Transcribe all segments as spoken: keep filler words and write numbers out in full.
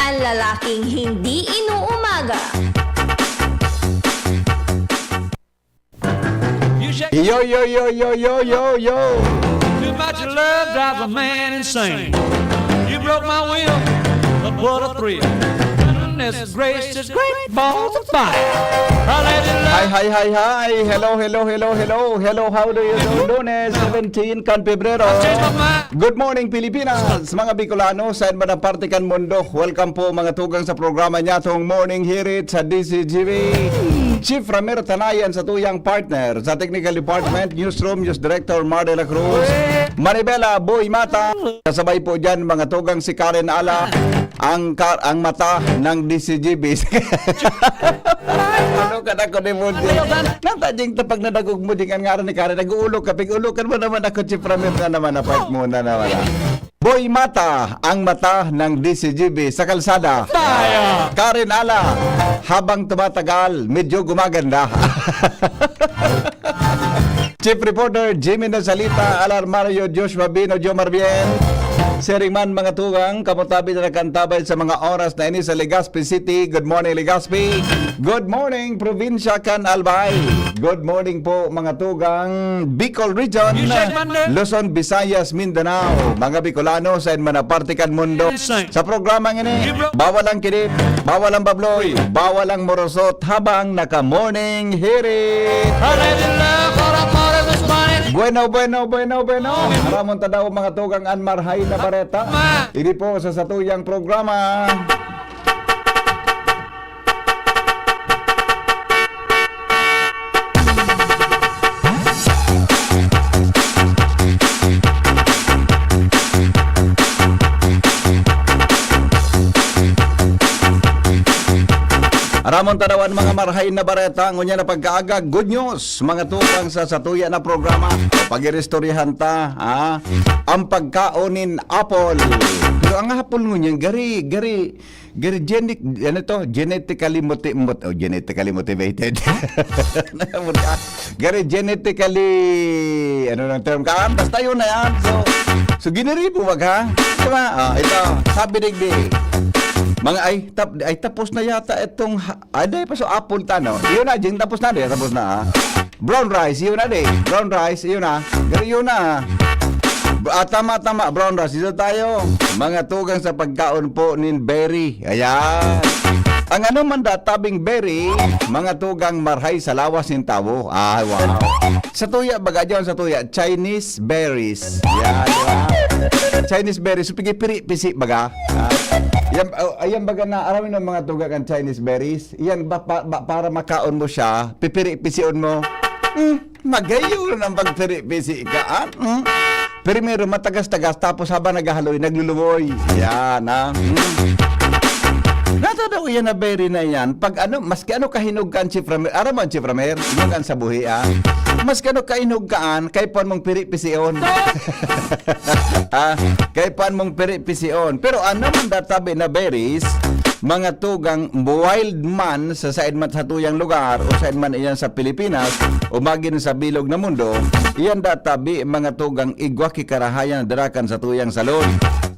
Ang lalaking hindi inuumaga. Yo, yo, yo, yo, yo, yo, yo. Too much love drives a man insane. You broke my will, but what a thrill. Goodness gracious, great balls of fire. I let you love. Hi, hi, hi, hi. Hello, hello, hello, hello. Hello, how do you do? Lunes, seventeen kan Pebrero. Good morning, Pilipinas. Mga Bicolano, saan man ang parte kan mundo. Welcome po, mga tugang, sa programa niya, tong Morning Hirit sa D C G B. Chief Ramir Tanayan sa tuyang partner sa Technical Department, Newsroom, News Director Mar de la Cruz. Maribela Boy Mata, kasabay po dyan, mga tugang, si Karen Ala, ang, kar ang mata ng D C G B. Ano ka na ko ni Mundi? Natajing tapag nadagog mo ding ang ngaran ni Karen. Nag-uulog ka, pig-ulokan mo naman ako, Chief Ramir na naman, na-fight mo na naman, ah. Boy Mata, ang mata ng D C G B sa kalsada. Tayo! Karen Ala, habang tumatagal, medyo gumaganda. Chief Reporter Jimmy Nasalita, Alarmario, Joshua Bino, Jomar Bien. Siring man, mga tugang, kamotabi na nakantabay sa mga oras na ini sa Legazpi City. Good morning, Legazpi. Good morning, probinsya kan Albay. Good morning po, mga tugang, Bicol Region, Luzon, Visayas, Mindanao, mga Bicolano sa man na parte kan mundo. Sa programang ini, bawal ang kidip, bawal ang babloy, bawal ang morosot habang naka-morning hirit. Bueno, bueno, bueno, bueno. Aramon ta daw, mga tugang, an marhay na bareta. Ini po sa satuyang programa. Aramon ta daw an mga marhay na bareta, ngunyan na pagkaaga, good news, mga tugang, sa satuya na programa. Pag-iristoryahan ta, ha? Ang pagkaon nin apple. Pero ang apple ngunyan, gari, gari, gari genetic, ano to? Genetically moti-, mot-, oh, genetically motivated. Gari genetically, ano nang term ka? Basta yun na yan. So, so giniribo wag, ha? Diba? Ah, ito, sabi digdi. Mga, ay, tap-, ay, tapos na yata itong ha-, ay, dahil pa sa apple ta, no? Yun na, Jing, tapos na, di, tapos na, ha? Brown rice, yun na, di. Brown rice, yun na. Gari yun na. Ah, tama, tama, brown rice. Dito tayo. Mga tugang sa pagkaon po nin berry. Ayan. Ang ano man da, tabing berry, mga tugang marhay sa lawas nin tawo. Ah, wow. Sa tuya, baga dyan, sa tuya, Chinese berries. Yan, di ba? Chinese berries. So, pigi piri-pisi, baga. Ah, yan, oh, ayan, baga na, aram mo ng mga tugang ang Chinese berries. Yan, ba, pa, ba, para makaon mo siya, pipiri-pision mo. Hmm. Magayon ang pagpiripisi ka, ah? Hmm? Primero, matagas-tagas, tapos habang naghahaloy, naglulumoy. Yan, ah. Hmm. Nasa daw yan na berry na yan. Pag ano, maski ano kahinog ka ang Chief Ramir. Aram mo ang Chief Ramir? Hinog an sa buhi, ah. Maski ano kahinog ka an, kay puan mong piripision. Ah, kay puan mong piripision. Pero ano man databi na berries, mga tugang wild man sa said man sa tuyang lugar o said man iyan sa Pilipinas o magin sa bilog na mundo, iyan databi mga tugang igwa ki karahayan na darakan sa tuyang salon.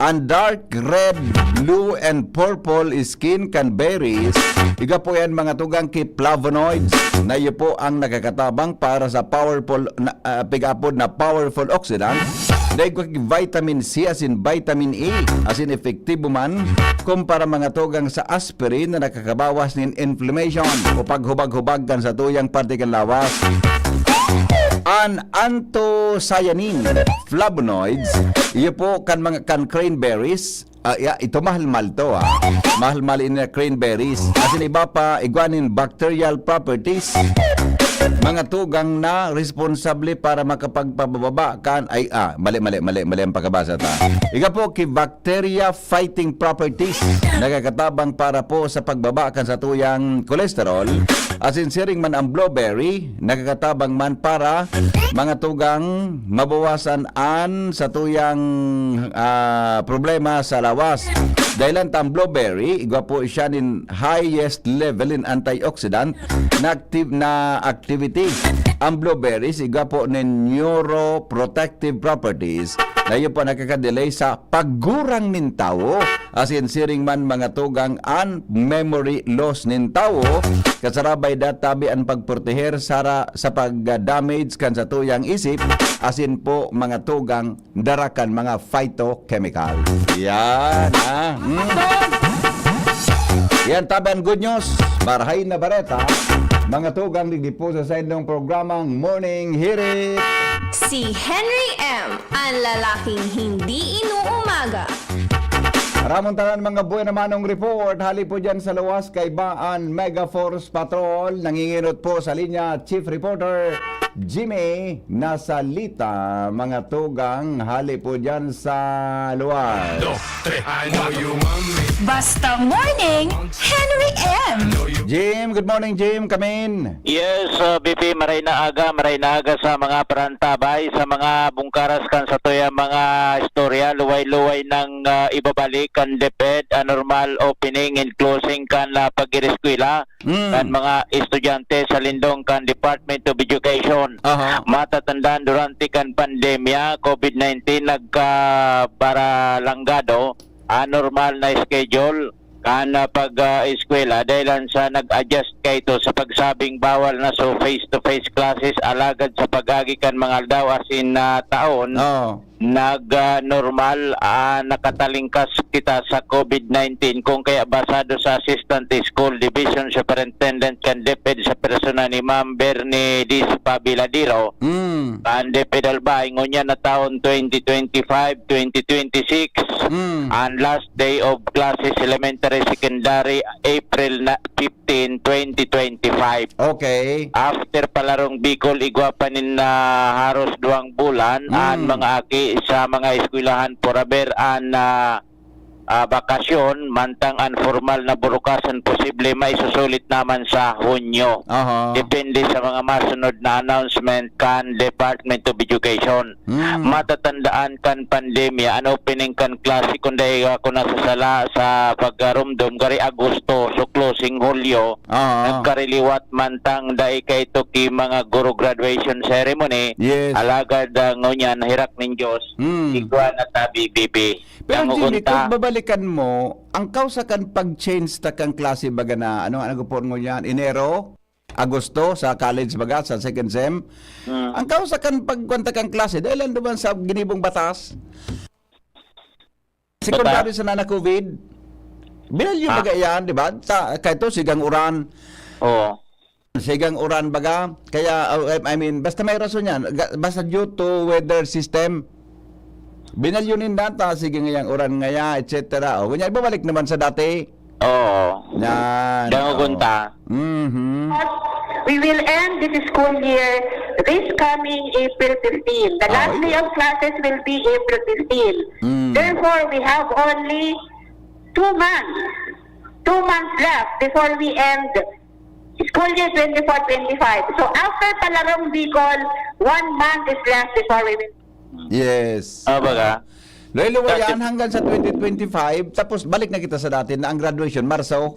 Ang dark red, blue, and purple skin kan berries, iga po yan mga tugang ki flavonoids na iyo po ang nakakatabang para sa powerful na, ah, pigapod na powerful oxidant, dai ko ki vitamin C asin vitamin E, asin epektibo man kumpara mga tugang sa aspirin na nakakabawas nin inflammation o paghubag-hubag kan sa tuyang parte kan lawas. An anthocyanin flavonoids, iyo po kan mga kan cranberries, Ah, ya, ito mahal-mahal to, ah. Mahal-mahal ini na cranberries. Asin iba pa, igwa nin bacterial properties. Mga tugang na responsable para makapagpababa kan, ay, ah, mali, mali, mali, mali ang pagkabasa ta. Iga po, ki bacteria fighting properties. Nagkakatabang para po sa pagbaba kan sa tuyang cholesterol. Asin siring man ang blueberry, nagkakatabang man para mga tugang mabawasan an sa tuyang, ah, problema sa lawas. Dahil ang blueberry, igwa po siya nin highest level in antioxidant na active na activity. Ang blueberries, igwa po nin neuroprotective properties Ayo po, nakaka-delay sa paggurang nin tawo. Asin siring man, mga tugang, an memory loss nin tawo, kasarabay da tabi an pagproteher sara, sa pag-damage kan satuyang isip, asin po, mga tugang, dara kan mga phytochemical. Yan, ha? Mm. Yan, tabi an good news. Marahay na bareta. Mga tugang, digdi po sa saindong programang Morning Hirit. Si Henry M, ang lalaking hindi inuumaga. Ramon tanan, mga buhay na manong report. Hali po dyan sa luwas, kaiba an Mega Force Patrol. Nanginginot po sa linya, Chief Reporter Jimmy Nasalita, mga tugang. Hali po dyan sa luwas. Dos, tres. I know you want me. Basta Morning, Henry M. Jim, good morning, Jim. Come in. Yes, uh, B P, maray na aga, maray na aga sa mga parantabay, sa mga bungkaras kan satuyang mga istorya, luway-luway nang, ah, ibabalik kan DepEd, ah, normal opening and closing kan, ah, pag-ireskwela Mm. kan mga estudyante sa lindong kan Department of Education. Aha. Matatandaan, durante kan pandemya, COVID nineteen, nagkabaranggado ang normal na schedule kan, ah, pag, ah, eskwela, dahilan sa nag-adjust kaito sa pagsabing bawal na so face-to-face classes, alagad sa pag-agi kan mga aldaw asin, ah, taon, Oo. nag, ah, normal, ah, nakatalingkas kita sa COVID nineteen. Kung kaya, basado sa Assistant School Division Superintendent kan DepEd sa persona ni Ma'am Bernie Dis Pabiladiro, Mm. kan DepEd Albay, ngunyan na taon twenty twenty-five, twenty twenty-six, Mm. ang last day of classes, elementary, secondary, April na fifteen, twenty twenty-five. Okay. After palarong Bicol, igwa pa nin, ah, haros duwang bulan, Mm. an mga aki sa mga eskwelahan, forever an, ah, ah, bakasyon, mantang an formal na burukasan posible maisusulit naman sa Hunyo. Aha. Depende sa mga masunod na announcement kan Department of Education. Mm. Matatandaan kan pandemya, an opening kan klase, kung dai ako nasasala sa pagkarumdom, gari Agosto, so closing Hulyo, Ah. nagkariliwat mantang dai kaito ki mga guro graduation ceremony. Yes. Alagad, ah, ngunyan, herak nin Dios, Mm. igwa na ta, B B B. Pero, Jimmy, Dangogon ta. Kung babalikan mo, ang kausa kan pag-change ta kan klase baga na, ano, ano po ngunyan, Enero? Agosto sa college baga, sa second sem. Mm. Ang kausa kan pagkuwan ta kan klase, dahil lang duman sa ginibong batas. Secondary Batas? Sana na COVID. Binalyo Ah. baga yan, di ba? Sa, kahit to, sigang uran. Oo. Sigang uran baga. Kaya, uh, I I mean, basta may rason yan. Ga-, basta due to weather system. Binalyo ninda ta, sige ngayang uran ngaya, et cetera. O, kunya, ibabalik naman sa dati. Oo. Yan, Dangogon oo. ta. Mhm. We will end this school year this coming April fifteen. The Ah, last day okay. of classes will be April fifteen. Mm. Therefore, we have only two months. Two months left before we end school year twenty-four twenty-five. So, after Palarong Bicol, one month is left before we will Yes. Ah, baga? Luway-luway Dati yan hanggang sa twenty twenty-five, tapos balik na kita sa dati na ang graduation, Marso.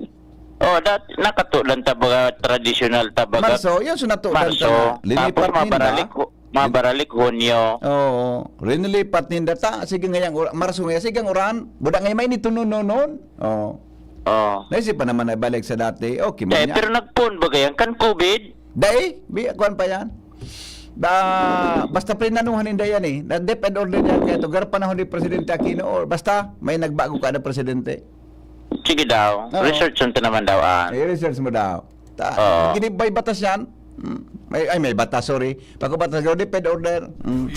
Oh, dat-, nakatulan ta baga, traditional ta baga. Marso, yun, so natulan ta Marso, na. Linipat tapos ninda. mabaralik, hu-, mabaralik Hunyo. Oo. Linilipat ninda ta. Sige ngayang ura-, Marso ngaya, sige ang uran. Buda ngayon may nitunununon. Oo. Oh. Naisip pa naman na balik sa dati. Okay man Eh, yan. pero nagpon ba yan? Kan COVID? Dai, bi-, kuwan pa yan. Ba, basta plinanuhan ninda yan eh. Na DepEd order yan. Kaya ito, gar panahon ni Presidente Aquino, or basta may nagbago ka na presidente. Sige daw. Oo. Research unta naman daw, ah. Ay, research mo daw. Ta-, Oo. gini-, may batas yan. Hmm. May, ay, may batas, sorry. Pagkabatas, DepEd order. Hmm.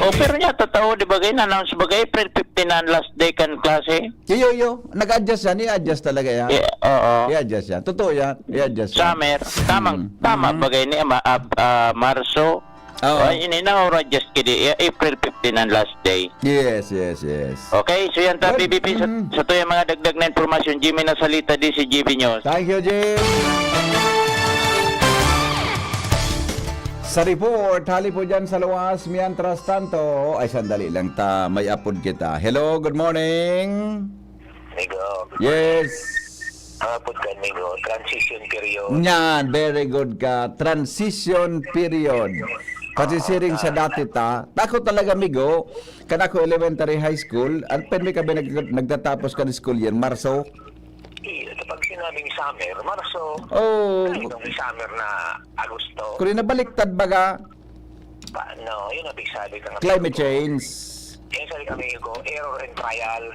Oh, pero niya, totoo, di ba, gin-announce ba, April fifteen ang last day kan klase? Iyo, iyo. Nag-adjust yan. I-adjust talaga yan. Yeah, oo. I-adjust yan. Totoo yan. I-adjust yan. Summer. Tamang, Mm. tama Mm. bagay ni Ma-, ab-, ah, Marso. Oo. Ay, ini na oras just kidi. Yeah, April fifteen ang last day. Yes, yes, yes. Okay, so yan ta, Good. B B P, sa, Mm. sa tuyang mga dagdag na impormasyon, Jimmy Nasalita, D C G B News. Thank you, Jim. Sa report, hali po dyan sa luwas. Mientras tanto, ay, sandali lang ta, may apod kita. Hello, good morning. Amigo. Yes. Hapon ka, amigo. Transition period. Yan, very good ka. Transition period. Kasi siring sa dati ta, ako talaga, migo, kan ako elementary, high school, an permi kami nag-, nagtatapos kan school year, Marso. Iyo, kapag sinabing summer, Marso, Oh, ay, nung summer na Agosto. Kuri nabaliktad baga, Pa, no, yun ang sabi ka nga. Climate change. Yung sabi kami ko, error and trial.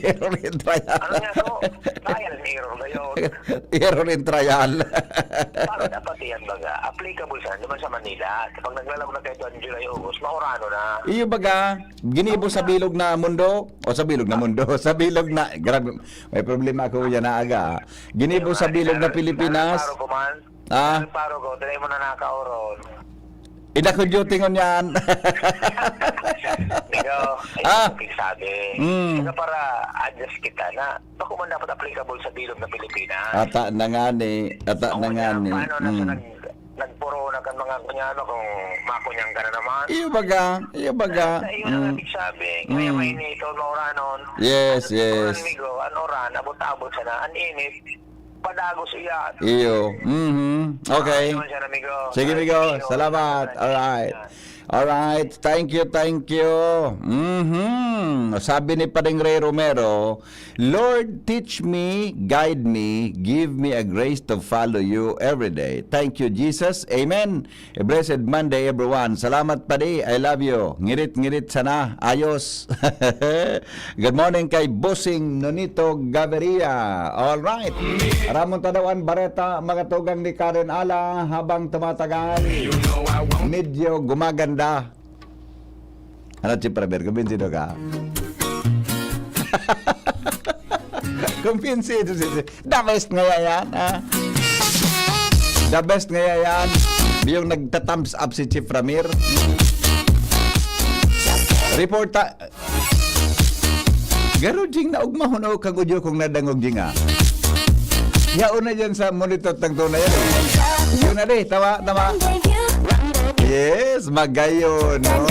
Error and trial. Ano nga ko? Trial and error ba yun? Error and trial. Para dapat yan baga, applicable sa naman sa Manila. Kapag naglalag na kayo doon, July, August, maurano na. Iyo baga, ginibo sa bilog na mundo, o sa bilog na mundo, sa bilog na, grabe, may problema ako yan na aga. Ah. Ginibo sa bilog na Pilipinas. Paro ko man. Ah. Paro ko, dali mo na nakaoron. Ida ko duty ngon yan. Ikaw, Ah. ayun, sabi. Mm. Kaya para adjust kita na, bako man dapat applicable sa bilog na Pilipinas. Ata na nga ni, ata na nga ni. Paano na sa Mm. nag, nagpuro na kan mga kunyano kung makunyang ka na naman. Iyo baga, iyo baga. Sa iyo na Mm. nagsabi, kaya Mm. may nito, mauranon. Yes, Ano, yes. Amigo, an oran, abot-abot sana, an init, padagos iya. Iyo. Mhm. Okay. Ano siya, amigo? Sige, amigo. Thank you. Salamat. All right. All right. Thank you, thank you. Mhm. Sabi ni Padeng Ray Romero, "Lord, teach me, guide me, give me a grace to follow you every day." Thank you, Jesus. Amen. A blessed Monday, everyone. Salamat, Padi. I love you. Ngirit-ngirit sana. Ayos. Good morning kay Bossing Nonito Gaviria. All right. Ramon Tadawan Bareta, magatugang ni Karen Ala habang tumatagal. Medyo gumaganda. Ano, Chief Premier? Kumbinsido ka? Kumbinsido si, si, the best ngaya yan, ha? The best ngaya yan. Yung nagta-thumbs up si Chief Ramir. Reporta. Garo, Jing, naugmahon o kag audio kong nadangog, Jing, ah. Yaon na dyan sa monitor tang tunay yan, eh. Yun na, di. Tama, tama. Yes, magayon, no?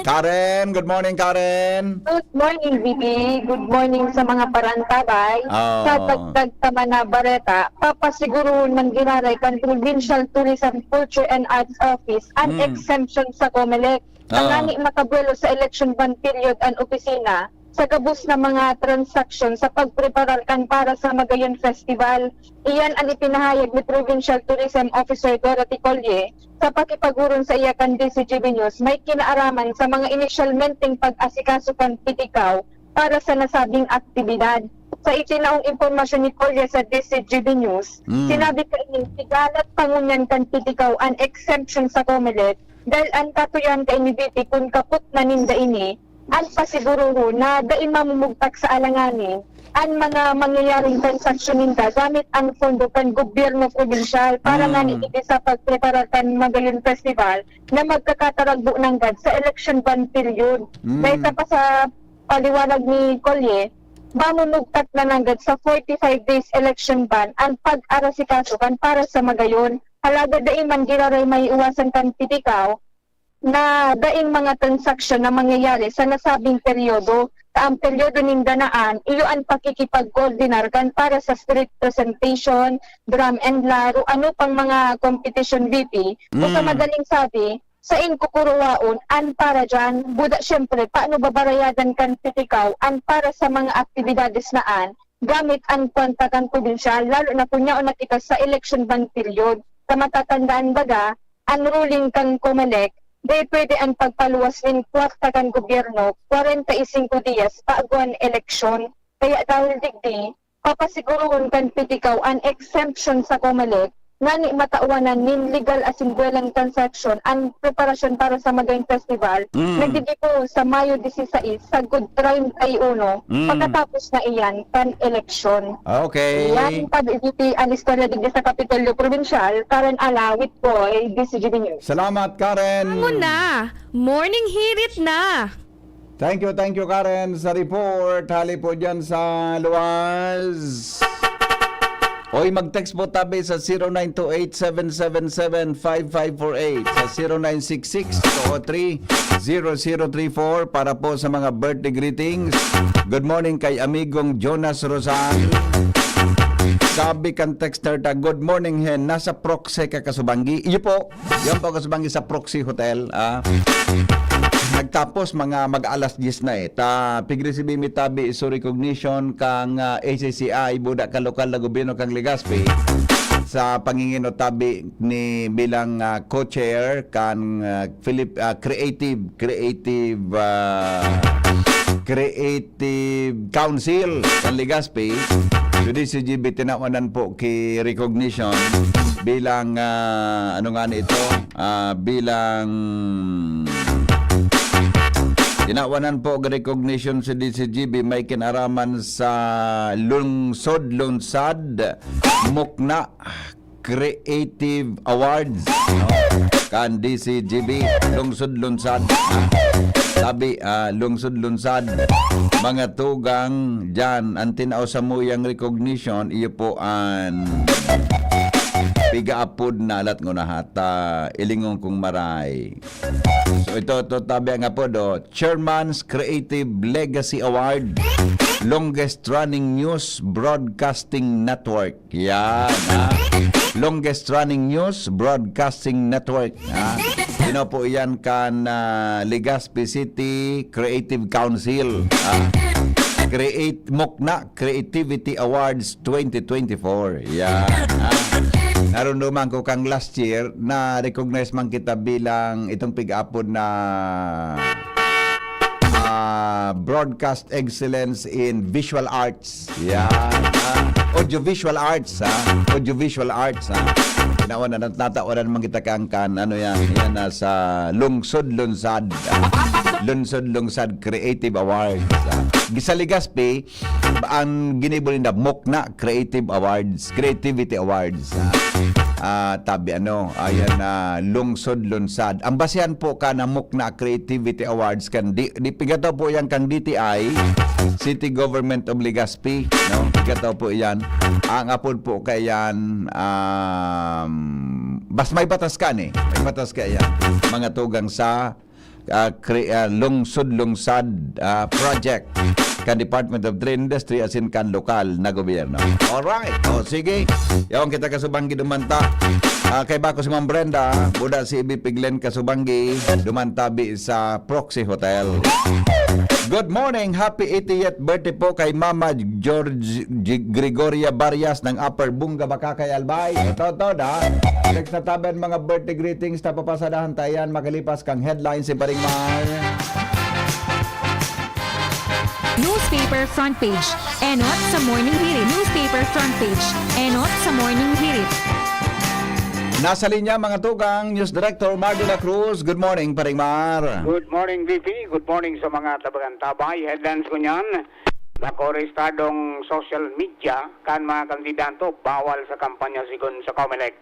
Karen, good morning, Karen. Good morning, V P. Good morning sa mga parantabay. Oh. Sa dagdag ta man na bareta, papasiguruhon man giraray kan Provincial Tourism, Culture and Arts Office an Mm. exemption sa COMELEC. Ah. Tangani makabuelo sa election bond period an opisina sa gabos na mga transaksyon sa pagpreparar kan para sa Magayon Festival. Iyan an ipinahayag ni Provincial Tourism Officer Dorothy Colle sa pakipagurong sa iya kan D C G B News may kinaaraman sa mga inisyalmenteng pag-asikaso kan Titicaw para sa nasabing aktibidad. Sa itinaong impormasyon ni Colle sa D C G B News, Mm. sinabi kaini, igalat pa ngunyan kan Titicaw an exemption sa COMELEC dahil an katuyan kaini, V P, kun kapot na ninda ini, an pasiguruhon na dai mamumugtak sa alanganin an mga mangyayaring transaksyon ninda gamit ang pondo kan gobyerno probinsyal para Mm. ngani digdi sa pagpreparar kan Magayon Festival na magkakataragbo nanggad sa election bond period. Mm. Dahil sa pa sa paliwanag ni Colle, mamumugtak na nanggad sa forty-five days election ban an pag-arasikaso kan para sa Magayon. Halaga dai man giraray maiiwasan kan Titicaw na daing mga transaksyon na mangyayari sa nasabing peryodo. Sa ang peryodo nin danaan, iyo an pakikipagkoordinar kan para sa street presentation, drum and lar, o ano pang mga competition, V P. O sa Mm. madaling sabi, sa inkukuruwaon, an para dyan, buda siyempre, paano babarayadan kan Titicaw an para sa mga aktibidades na an gamit an kwanta kan probinsyal, lalo na kun yaon na kita sa election bond period. Sa matatandaan baga, an ruling kan COMELEC, dai pwede an pagpaluwas nin kwarta kan gobyerno kwarenta y singko diyas bago an eleksyon. Kaya dahil digdi, papasiguruhon kan Titicaw an exemption sa COMELEC ngani matawanan nin legal asin buwelang transaksyon an preparasyon para sa Magayon Festival Mm. na gigibo sa Mayo disisais sagkod treinta y uno, Mm. pagkatapos na iyan kan eleksyon. Okay. Iyan, pag-ibiti an istorya digdi sa Kapitolyo Probinsyal, Karen Ala, with Boy, D C G B News. Salamat, Karen. Bangon na! Morning hirit na! Thank you, thank you, Karen, sa report. Hali po dyan sa luwas. Oy, mag-text po tabi sa zero nine two eight seven seven seven five five four eight, sa zero nine six six two oh three zero zero three four para po sa mga birthday greetings. Good morning kay amigong Jonas Rosal. Sabi kan texter ta, "Good morning, Hen. Nasa Proxy ka, Kasubanggi?" Iyo po. Yan po, Kasubanggi, sa Proxy Hotel. Ah. Nagtapos mga mag-alas diyes na eh. Ta, pigresebi mi tabi iso recognition kang, ah, A C C I, buda kan lokal na gobyerno kang Legazpi, sa pangingin o tabi ni bilang, ah, co-chair kan, ah, Philip, ah, Creative, Creative, ah, Creative Council kan Legazpi. So, D C G B tinawanan po ki recognition bilang, ah, ano nga ni ito? Ah, bilang tinawanan po recognition sa D C G B may kinaraman sa lungsod-lunsad, mukna, Creative Awards, no? Kan D C G B, lungsod-lunsad. Sabi, ah, lungsod-lunsad. Mga tugang dyan, ang tinao sa muyang recognition, iyo po an pigaapod na alat ngo na hata, ilingon kong maray. So, ito, ito, tabi ang apod, oh. Chairman's Creative Legacy Award, longest running news broadcasting network. Yan, ha? Longest running news broadcasting network, ha? Sino po yan kan, ah, Legazpi City Creative Council, ha? Create, Mukna Creativity Awards twenty twenty-four. Yan, ha? Narunduman ko kang last year, na-recognize man kita bilang itong pig-apod na ah, broadcast excellence in visual arts. Yan, ah, audiovisual arts, ha? Audiovisual arts, ha? Tinawan na, natatawan naman kita kang kan, ano yan, yan, nasa Lungsod Lunsad. Lungsod Lunsad Creative Awards, ha? Sa Legazpi, ang ginibo ninda, Mukna Creative Awards, Creativity Awards, ha? Ah, tabi ano, ayan na, Lungsod Lunsad. Ang basihan po ka na Mukna Creativity Awards kan di, di pigataw po yan kang D T I, City Government of Legazpi, no? Pigataw po yan. Ang apod po kayan, um, bas may batas ka ni. May batas ka yan. Mga tugang sa, ah, cre-, ah, lungsod-lungsad, ah, project kan Department of Trade Industry asin kan lokal na gobyerno. Alright. O, sige. Yaon kita kasubanggi dumanta. Ah, kay bako si Ma'am Brenda, buda si Ibi Piglen kasubanggi, dumantabi sa Proxy Hotel. Good morning, happy eightieth birthday po kay Mama George G-, Gregoria Barias ng Upper Bunga, Bacacay, Albay. Ito, ito, da. Text na tabi ang mga birthday greetings na papasadahan tayan makalipas kang headlines si Paring Mar. Newspaper front page. Enot sa Morning Hirit. Newspaper front page. Enot sa Morning Hirit. Nasa linya, mga tugang, News Director Mar de la Cruz. Good morning, Paring Mar. Good morning, V P. Good morning sa mga tabagantabay. Headlines ko niyan, nako, arestadong social media kan mga kandidato bawal sa kampanya sigon sa Comelec.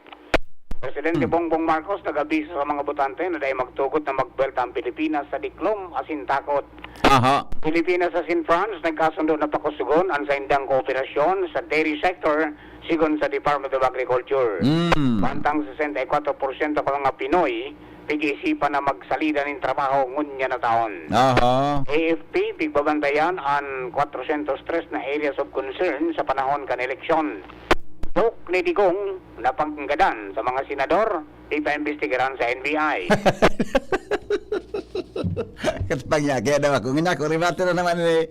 Presidente Hmm. Bongbong Marcos nag-abiso sa mga botante na dai magtugot na magbuwelta ang Pilipinas sa diklom asin takot. Aha. Pilipinas asin France nagkasundo na pakusugon an saindang kooperasyon sa dairy sector, sigon sa Department of Agriculture. Hmm. Bantang sesenta y cuatro porsyento ka mga Pinoy pig-iisipan na magsalida nin trabaho ngunyan na taon. Aha. A F P, pigbabantayan an kwatrosyentos tres na areas of concern sa panahon kan eleksyon. Joke ni Digong na panggadan sa mga senador, di pa imbestigaran sa N B I. Katapang niya, kaya daw ako, ngunyan ako, remate na naman eh.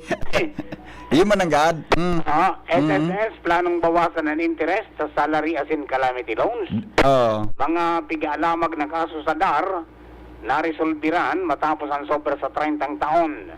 Iyo man ang gad. Mm. Ah, Mm. S S S, planong bawasan ang interest sa salary asin calamity loans. Oo. Mga pig-aalamag na kaso sa D A R, naresolbiran matapos ang sobra sa treyntang taon.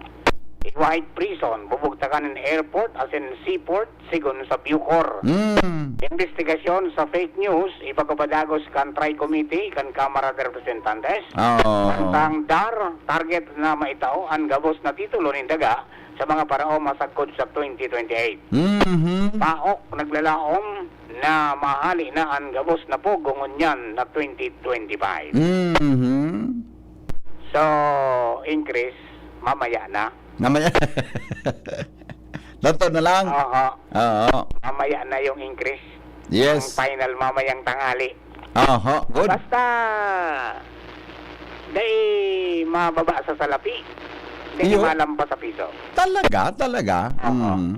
White Prison, bubugtakan nin airport asin seaport, sigon sa Bucor. Mm. Investigasyon sa fake news, ipagpapadagos kan Tri Committee kan Kamara de Representantes. Oo. Samtang D A R, target na maitao an gabos na titulo nin daga sa mga paraoma sagkod sa twenty twenty-eight. Mhm. PAOK naglalaom na mahali na an gabos na pogo ngunyan na twenty twenty-five. Mhm. So, increase, mamaya na. Mamaya. Dato na lang. Oo. Oo. Mamaya na yung increase. Yes. Ang final mamayang tanghali. Aha, good. Basta, dai mababa sa salapi, dai Iyo. malampas sa piso. Talaga, talaga. Oo. Mm.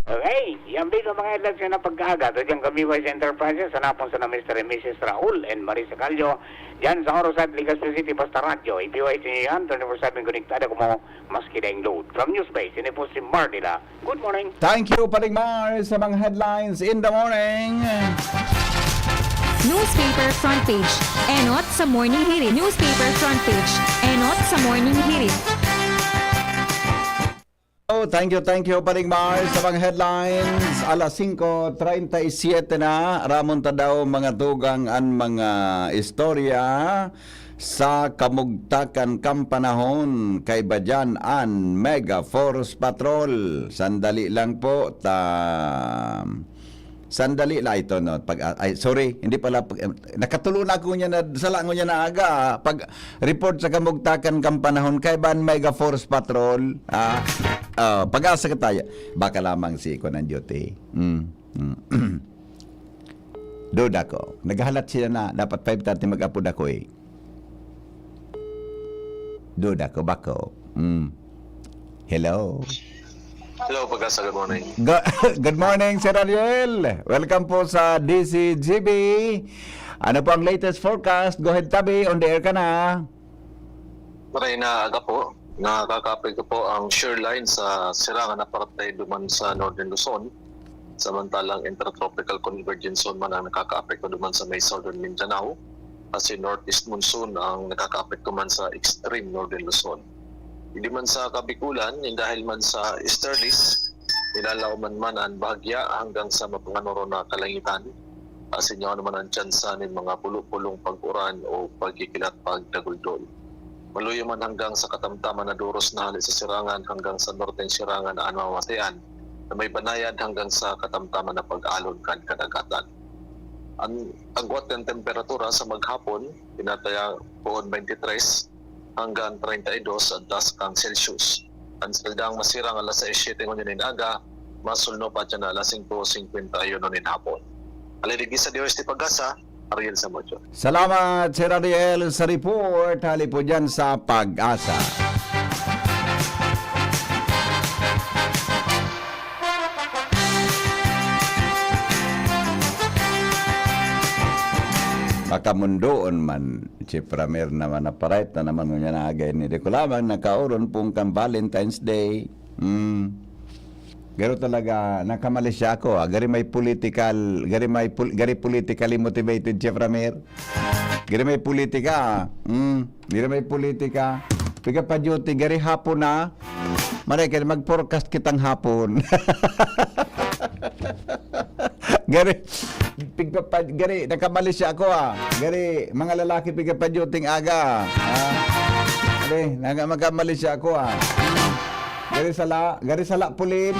Okay, yan din ang mga headlines na pagkaaga. Ito dyan kami, Wise Enterprises, hanapon sa na Mister and Missus Raul and Marisa Callo. Dyan sa Orosat, Legazpi City, basta radyo. I P Y T nyo yan, twenty-four seven konektado kamo, maski daing load. From Newspace, ini po si Mardila. Good morning. Thank you, Paring Mar, sa mga headlines in the morning. Newspaper front page. Enot sa Morning Hirit. Newspaper front page. Enot sa Morning Hirit. Oh, thank you, thank you, Paring Mar, sa mga headlines. Alas singko treinta y siete na, ramon ta daw mga tugang an mga istorya sa kamugtakan kan panahon. Kaiba diyan an Mega Force Patrol. Sandali lang po, ta Sandali lang ito, no? Pag, ay, sorry, hindi pala, pag, nakatulo na ako niya na, sala ko niya na aga, ah. Pag report sa kamugtakan kan panahon, kaiba an Mega Force Patrol, ah, ah, pag-asa ka tayo. Baka lamang si Iko ng duty. Mm, mm. Duda ko. Naghahalat sila na dapat five thirty mag-apod ako eh. Duda ko, bako. Mm. Hello? Hello, Pag-asa, good morning. Go-, good morning, Sir Ariel. Welcome po sa D C G B. Ano po ang latest forecast? Go ahead, Tabi. On the air ka na. Maray na aga po. Nakakaapekto po ang shear line sa Sirangan na parte duman sa Northern Luzon. Samantalang intertropical convergence zone man ang nakakaapekto duman sa may Southern Mindanao. Kasi northeast monsoon ang nakakaapekto man sa extreme Northern Luzon. Hindi man sa Kabikulan, dahil man sa easterlies, nilalaoman man an bahagya hanggang sa mapanganoro na kalangitan. Asin yaon naman an tsansa nin mga pulo-pulong pag-uran o pagkikilat pagdaguldol. Maluya man hanggang sa katamtaman na doros na hale sa Sirangan hanggang sa norteng Sirangan an mamamatean na may banayad hanggang sa katamtaman na pag-alon kan kadagatan. An agwat kan temperatura sa maghapon, tinataya poon twenty-three hanggang treinta y dos at taas kang Celsius. An saldang masirang alas sais siyete ngunyan nin aga, masulno pa dyan na alas singko singkwenta y uno nin hapon. Alay digdi sa D O S T Pag-asa, Ariel Samudio. Salamat, Sir Ariel, sa report. Hali po dyan sa Pag-asa. Makamundoon man, Chief Ramir naman na parait na naman ngunyan na agay ni. Di ko lamang nakauron pong kan Valentine's Day. Hmm. Pero talaga, nakamali siya ako, ah. Gari may political, gari may pol-, gari politically motivated, Chief Ramir. Gari may politika, ah. Hmm. Gari may politika. Piga pa duty, gari hapon na. Maray ka, mag-forecast kitang hapon. Gari, pigpapa-, gari, nakamali siya ako, ah. Gari, mga lalaki, pigpapadyuting aga, ah. Gari, naga-, makamali siya ako, ah. Gari sala, gari sala pulim.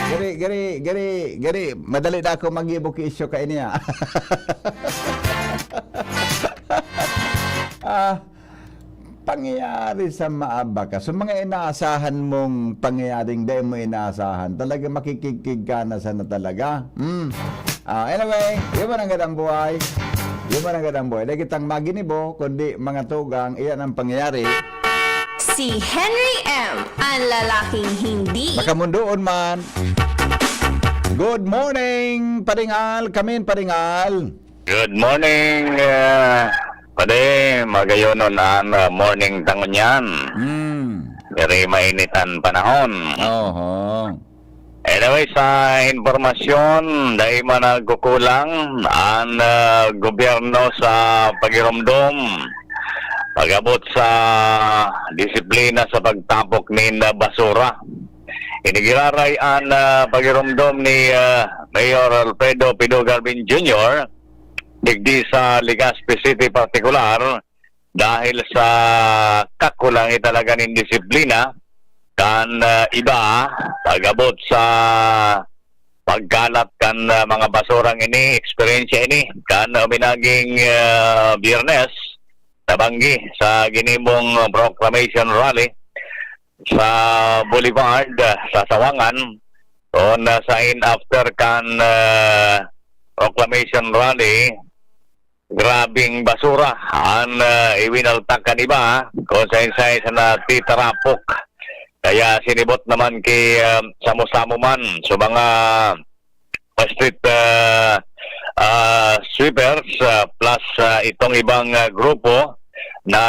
Gari, gari, gari, gari, madali na ako mag-ibo ki isyo kaini, ah. Ah, pangyayari sa maabaka. So, mga inaasahan mong pangyayaring dai mo inaasahan, talaga makikigkig ka na sana talaga. Hmm. Ah, anyway, yun man ang gadang buhay. Yun man ang gadang buhay. Dai kitang maginibo, kundi mga tugang, iyan ang pangyayari. Si Henry M, ang lalaking hindi. Makamundoon man. Good morning, Paringal. Kamin, Paringal. Good morning, ah, padi. Magayonon an, ah, morning ta ngunyan. Hmm. Diri mainit an panahon. Oho. Anyway, sa impormasyon, dai man nagkukulang an, ah, gobyerno sa pagiromdom pag-abot sa disiplina sa pagtapok nin, ah, basura. Ini giraray an, ah, pagiromdom ni, ah, Mayor Alfredo Pido Garvin Junior digdi sa Legazpi City partikular dahil sa kakulangi talaga nin disiplina kan, ah, iba pag-abot sa pagkalat kan, ah, mga basurang ini, eksperyensya ini kan, ah, minaging, ah, Biyernes, nabanggi sa ginibong proclamation rally sa Boulevard, ah, sa Sawangan. Toon na sa in after kan, ah, proclamation rally, grabing basura an, ah, iwinaltak kan iba, kung saen-saen sa natitarapok Kaya sinibot naman ki, ah, samo-samo man sa mga street, ah, ah, sweepers, ah, plus, ah, itong ibang, ah, grupo na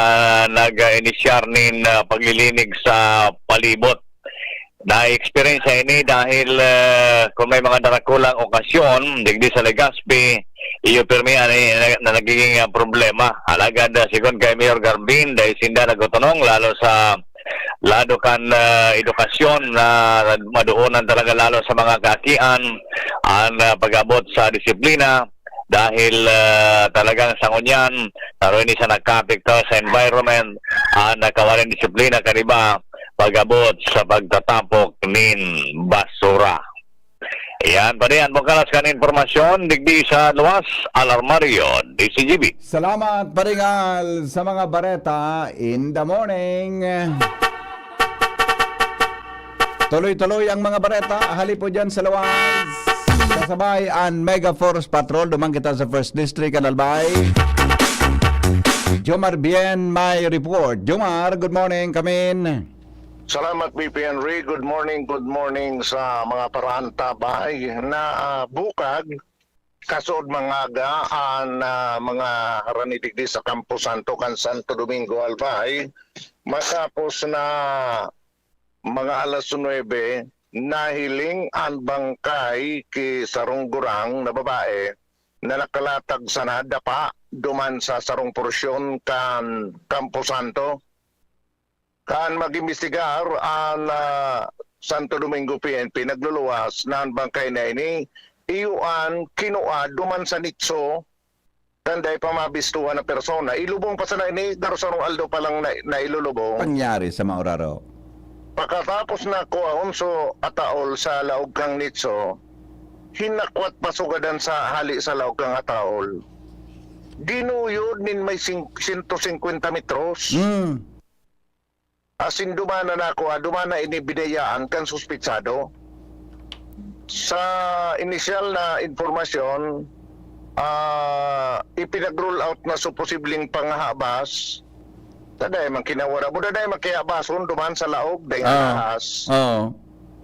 nag-inisyar nin, ah, paglilinig sa palibot. Na-experience ini dahil, ah, kung may mga darakulang okasyon digdi sa Legazpi, iyo pirmi ani na, na nagiging, ah, problema. Alagad, ah, sigon kay Mayor Garbin, dai sinda nagtutunong lalo sa lado kan, ah, edukasyon na madoonan talaga lalo sa mga kaakian an, ah, pag-abot sa disiplina dahil, ah, talagang sa ngunyan, taro ini sa nagkaapekto sa environment, an nakawalan disiplina kan iba pag-abot sa pagtatapok nin basura. Iyan pa diyan, bukalas kan impormasyon, digdi sa luwas, Alarmario, D C G B. Salamat, Paringal, sa mga bareta in the morning. Tuloy-tuloy ang mga bareta, hali po dyan sa luwas. Kasabay an Mega Force Patrol, duman kita sa First District, Albay. Jomar Bien, may report. Jomar, good morning, kamin. Salamat, B P Henry. Good morning, good morning sa mga paraantabay na, ah, bukag, kasod mangaga an, ah, mga harani digdi sa Campo Santo kan Santo Domingo, Albay. Matapos na mga alas nuebe, nahiling an bangkay ki sarong gurang na babae na nakalatag sana dapa duman sa sarong porsyon kan Campo Santo. Kan mag-imbestigar an, ah, Santo Domingo P N P, nagluluwas na an bangkay na ini iyo an kinua duman sa nitso kan dai pa mabistuhan na persona. Ilubong pa sana ini, garo sarong aldaw pa lang na, nailulubong. Pangyari sa Mauraro. Pakatapos na kuwaon so ataol sa laog kang nitso, hinakwat pa sugadan sa hali sa laog kang ataol. Ginuyod nin may sing-, sento singkwenta metros. Mm. Asin dumana na ako, ah, dumana ini binayaan kan suspetsado. Sa inisyal na impormasyon, ah, ipinag-rule out na so posibleng pangahabas. Taday man kinawara mo, taday man kihabason duman sa laog, dahil Ah. ahas. Oo.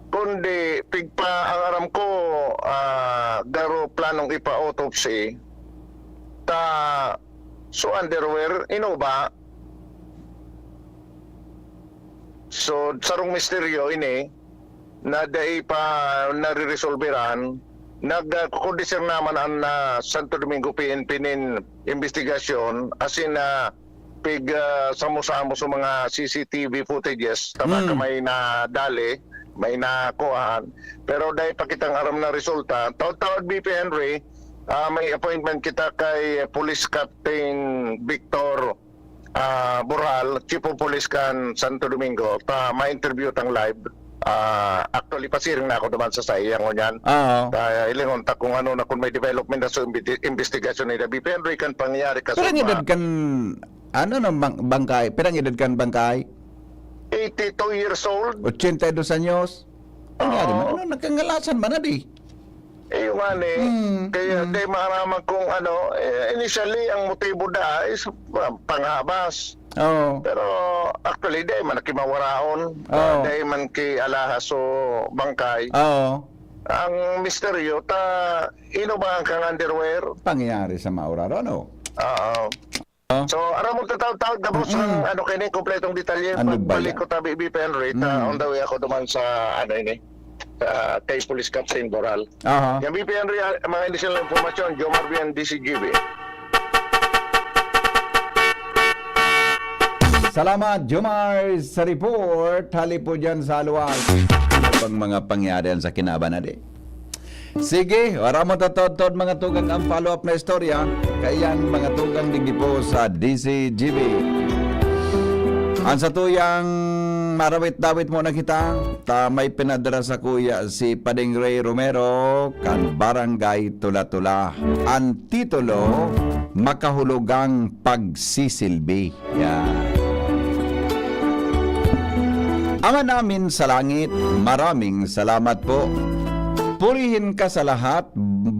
Kundi, pigpa-, ang aram ko, ah, garo planong ipa-autopsy. Ta, so underwear, inuba. So, sarong misteryo ini na dai pa nariresolberan. Nag, ah, kukondisir naman an, ah, Santo Domingo P N P nin imbestigasyon, asin, ah, pig, ah, samo-samo sa mga C C T V footages, tama Mm. ka may nadali, may nakuhaan. Pero dai pa kitang aram na resulta. Taod-taod, B P Henry, ah, may appointment kita kay Police Captain Victor, ah, Boral, Chief of Police kan Santo Domingo, ta ma-interview tang live. Ah, actually, pasiring na ako naman sa saiya ngunyan. Oo. Ta hilingon ta kung ano na, kung may development na so imbi-, investigasyon ni David Henry kan pangyayari ka Pirang edad kan, ano, no, bang-, bangkay? Pirang edad kan bangkay? Eighty-two years old. Ochenta y dos anyos? Ang yari man, Oo. ano, nagkangalasan man na di? Eh, yung nga ni, Mm, kaya mm. di maaraman kung ano, eh, initially, ang motibo da is, ah, panghabas. Oo. Pero, actually, di man nakimawaraon. Oo. Di man ki alahas o bangkay. Oo. Ang misteryo, ta, ino ba ang kang underwear? Pangyayari sa Mauraro, no? Oo. Oh. So, aram mo, tataw-taw, tapos Mm-mm. ng ano, kini, kompletong detalye. Ano ba Pagbalik yan? ko, tabi, B P N rate, ah, Mm. on the way ako duman sa, ano, ini, sa kay Police Captain Boral. Aha. Yan, B P N rate, ah, mga additional information, Jomar Bian, D C G B. Salamat, Jomar, sa report. Hali po dyan sa luwas. Ano pang mga pangyarihan sa kinaban na di? Sige, wala mo tatodtod, mga tugang, ang follow-up na istorya. Kaiyan, mga tugang, digdi po sa D C G B. Ang satuyang marawit-dawit muna kita, ta may pinadara sa kuya si Pading Ray Romero, kan Barangay Tula-Tula. Ang titulo, Makahulugang Pagsisilbi. Yan. Ama namin sa langit, maraming salamat po. Purihin ka sa lahat,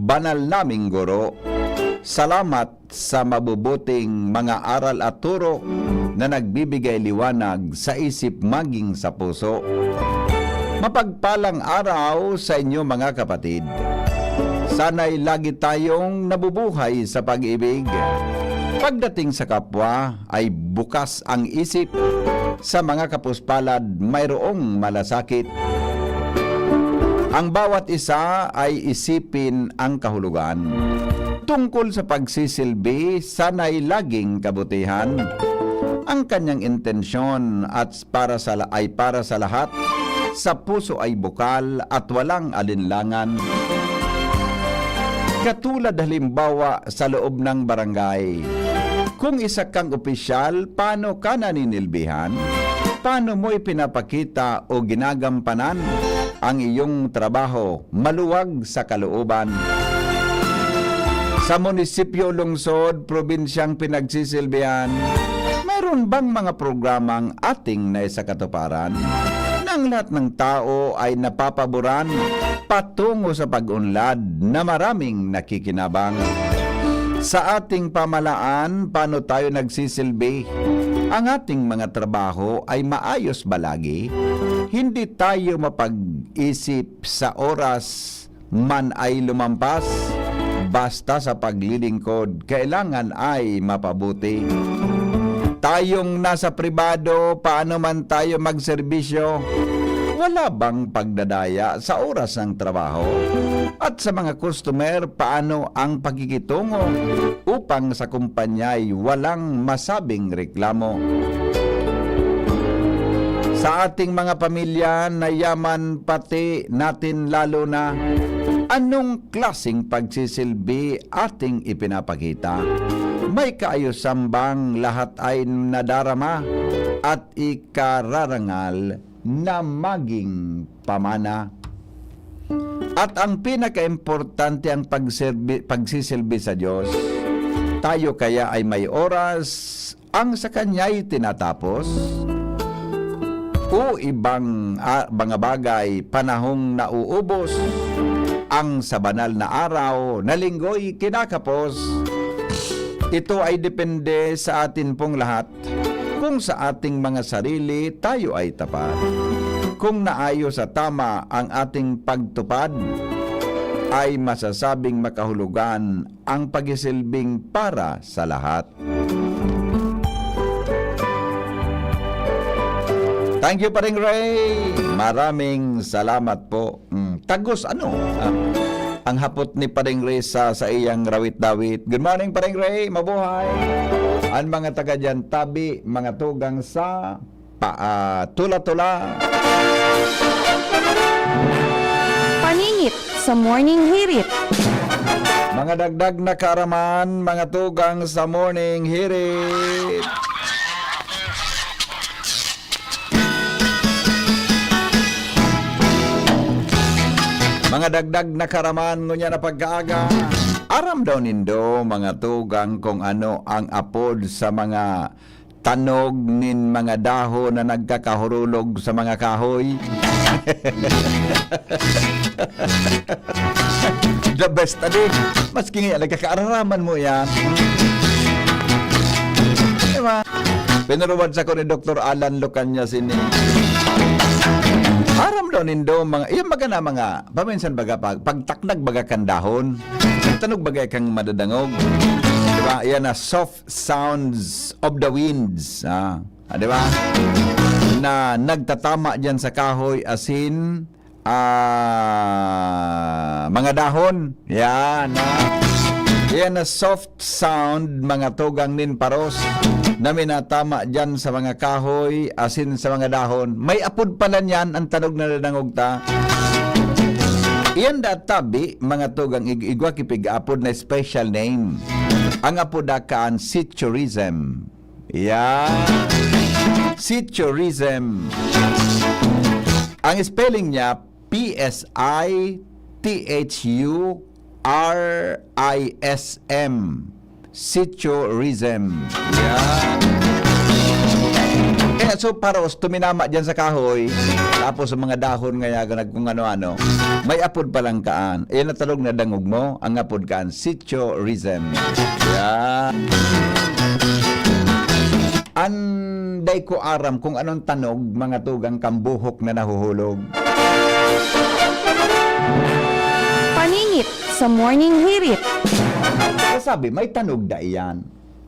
banal naming guro. Salamat sa mabubuting mga aral at turo. na nagbibigay liwanag sa isip maging sa puso. Mapagpalang araw sa inyo, mga kapatid. Sana'y lagi tayong nabubuhay sa pag-ibig. Pagdating sa kapwa, ay bukas ang isip. Sa mga kapuspalad, mayroong malasakit. Ang bawat isa ay isipin ang kahulugan. Tungkol sa pagsisilbi, sana'y laging kabutihan. Ang kanyang intensyon at para sa la-, ay para sa lahat. Sa puso ay bukal at walang alinlangan. Katulad halimbawa sa loob ng barangay. Kung isa kang opisyal, paano ka naninilbihan? Paano mo ipinapakita o ginagampanan ang iyong trabaho maluwag sa kalooban? Sa munisipyo o lungsod, probinsyang pinagsisilbihan, mayroon bang mga programang ating naisakatuparan na ang lahat ng tao ay napapaboran patungo sa pag-unlad na maraming nakikinabang? Sa ating pamahalaan, paano tayo nagsisilbi? Ang ating mga trabaho ay maayos ba lagi? Hindi tayo mapag-isip sa oras man ay lumampas. Basta sa paglilingkod, kailangan ay mapabuti. Tayong nasa pribado, paano man tayo magserbisyo? Wala bang pagdadaya sa oras ng trabaho? At sa mga customer, paano ang pakikitungo upang sa kumpanya ay walang masabing reklamo? Sa ating mga pamilya na yaman pati natin lalo na, anong klaseng pagsisilbi ating ipinapakita? May kaayusan bang lahat ay nadarama at ikararangal na maging pamana? At ang pinakaimportante, ang pagserbi-, pagsisilbi sa Diyos. Tayo kaya ay may oras ang sa Kanya'y tinatapos? O ibang, ah, mga bagay, panahong nauubos, ang sa banal na araw na linggo'y kinakapos? Ito ay depende sa atin pong lahat. Kung sa ating mga sarili tayo ay tapat, kung naayos at tama ang ating pagtupad, ay masasabing makahulugan ang pagsisilbing para sa lahat. Thank you, Paring Ray. Maraming salamat po. Mm, tagos ano, ah, ang hapot ni Paring Ray sa, sa iyang rawit-dawit. Good morning, Paring Ray. Mabuhay. An mga taga diyan, tabi, mga tugang sa pa, ah, tula-tula. Paningit sa Morning Hirit. Mga dagdag na kaaraman, mga tugang sa Morning Hirit. Mga dagdag na kaaraman, ngunyan na pagkaaga. Aram daw nindo, mga tugang, kung ano ang apod sa mga tanog nin mga dahon na nagkakahurulog sa mga kahoy. The best, adi. Maski nga, nagkakaararaman mo yan. Diba? Pinurubad sa ko ni Doktor Alan Lucania sini. Aram daw nindo, mga, yung baga na mga, paminsan baga, pag, pagtaknag baga kan dahon, tanog baga kang madadangog. Diba? Yan na soft sounds of the winds. Ah, ah, di ba? Na nagtatama diyan sa kahoy, asin, ah, mga dahon. Yan, ah. Yan na soft sound, mga tugang nin paros, na minatama diyan sa mga kahoy, asin sa mga dahon. May apod pala niyan ang tanog na nadangog ta. Iyan da tabi, mga tugang, ig-, igwa kipig-apod na special name. Ang apod da kaan sitiorism. Yan. Sitiorism. Ang spelling niya, P S I T H U R I S M. Sitiorism. Yan. Kaya so, paros, tuminama dyan sa kahoy, tapos ang mga dahon nga yaga nag-, kung ano-ano, may apod palang kaan. Ayan na talog na dangog mo, ang apod kaan, sitiorism. Yan. An dai ko aram kung anong tanog, mga tugang, kan buhok na nahuhulog. Paningit sa Morning Hirit. Kaya sabi, may tanog da iyan.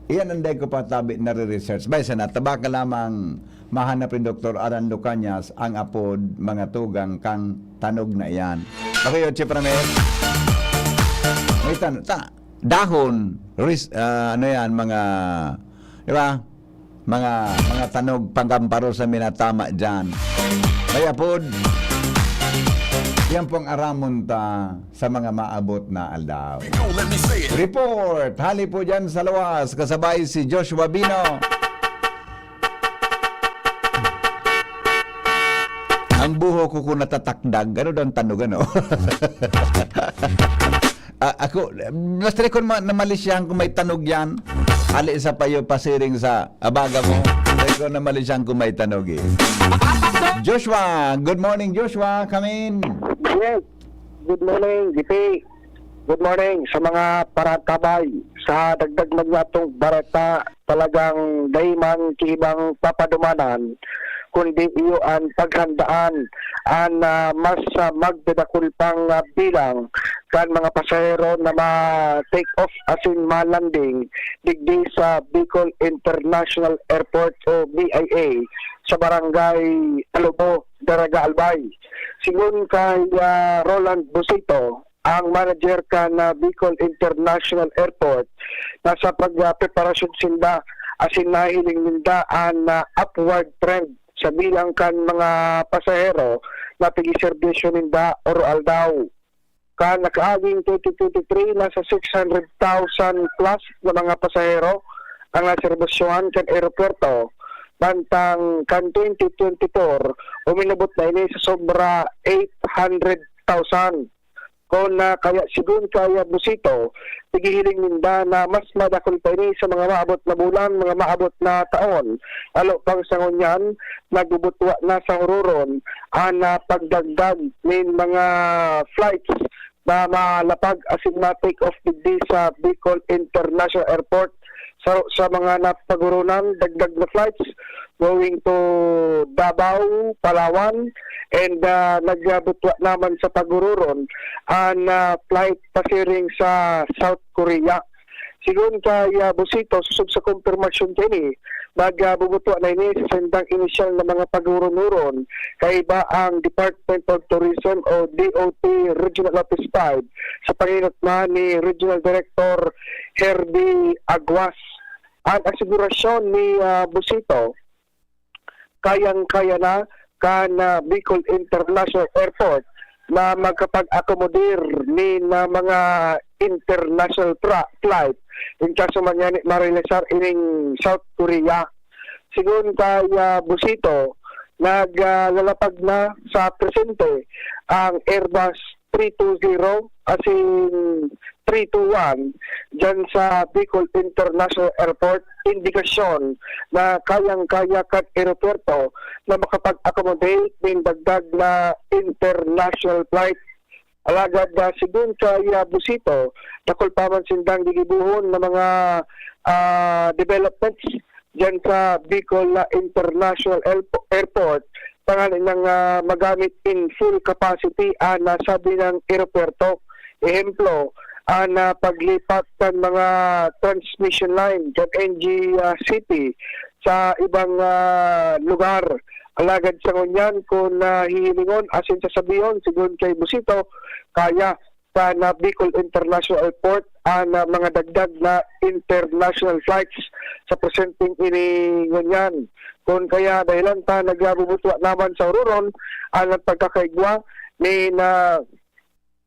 Iyan ang dai ko pa tabi nare-research. Bay, sana tabaka lamang mahanap ni Doktor Alan Lucanias ang apod, mga tugang, kang tanog na iyan. Okay, Oche Pramil? May tan-, ta-, dahon, ris-, ah, ano yan, mga, di ba? Mga, mga tanog panggamparo sa minatama dyan. Kaya pod, yan pong aramon ta sa mga maabot na aldaw. Yo, let me say it. Report! Hali po dyan sa luwas, kasabay si Joshua Bino. Ang buho ko kung natatakdag, ano daw ang tanog, ano? Ah, ako, basta ko ma- namalisyahan kung may tanog yan. Ali sa payo pasiring sa abaga mo. Basta ko namalisyahan kung may tanog eh. Joshua, good morning Joshua, come in. Yes. Good morning, G P. Good morning sa mga paratabay. Sa dagdag man natong bareta, talagang dai man kiibang papadumanan, kundi iyo an paghandaan an, ah, mas, ah, magdadakul pang, ah, bilang kan mga pasahero na ma-take off asin ma-landing digdi sa Bicol International Airport o B I A sa Barangay Alubo, Daraga Albay. Sigon kay, ah, Roland Busito, ang manager kan, ah, Bicol International Airport, na sa pag, ah, preparasyon sinda asin nahiling ninda an, ah, upward trend sa bilang kan mga pasahero na pigiserbisyo ninda oro-aldaw. Kan nakaaging twenty twenty-three, nasa six hundred thousand plus na mga pasahero ang naserbisyohan kan eropuwerto, mantang kan twenty twenty-four, uminabot na ini sa sobra eight hundred thousand. Kun, ah, kaya sigon kay, ah, Busito, pighihiling ninda na mas madakul pa ini sa mga maabot na bulan, mga maabot na taon. Lalo pang sa ngunyan, nagbubutwa na sa huroron an, ah, pagdagdag nin mga flights na malapag asin ma-take off digdi sa Bicol International Airport. Sa, sa mga napaghuronan, dagdag na flights going to Davao, Palawan, and, ah, nagbutwa naman sa paghuroron an, ah, flight pasiring sa South Korea. Sigon kay, ah, Busito, sosog sa kumpirmasyon kaini, magbubutwa na ini sa sindang inisyal na mga paghuron-huron kaiba ang Department of Tourism o D O T Regional Office five sa panginutmahan ni Regional Director Herbie Aguas. An asigurasyon ni, ah, Busito, kayang-kaya na kan, ah, Bicol International Airport na makapag-akomodir nin, ah, mga international tra- flight in kaso man ngani marealisar ining South Korea. Sigon kay, ah, Busito, naglalapag na sa presente ang Airbus three two zero asin three two one diyan sa Bicol International Airport, indikasyon na kayang-kaya kan eropuwerto na makapag-accommodate nin dagdag na international flight. Alagad, ah, sigon kay, ah, Busito, dakul pa man sindang gigibohon na mga, ah, developments diyan sa Bicol, ah, International Airpo- Airport, tanganing, ah, magamit in full capacity an nasabi nang eropuwerto. Ehemplo, an, ah, paglipat kan mga transmission line kan N G C P sa ibang, ah, lugar. Alagad sa ngunyan, kun, ah, hihilingon asin sasabihon, sigon kay Busito, kaya kan, ah, Bicol International Airport an, ah, mga dagdag na international flights sa presenteng ini ngunyan. Kun kaya dahilan ta nagbubutwa naman sa huroron an pagkakaigwa nin, ah,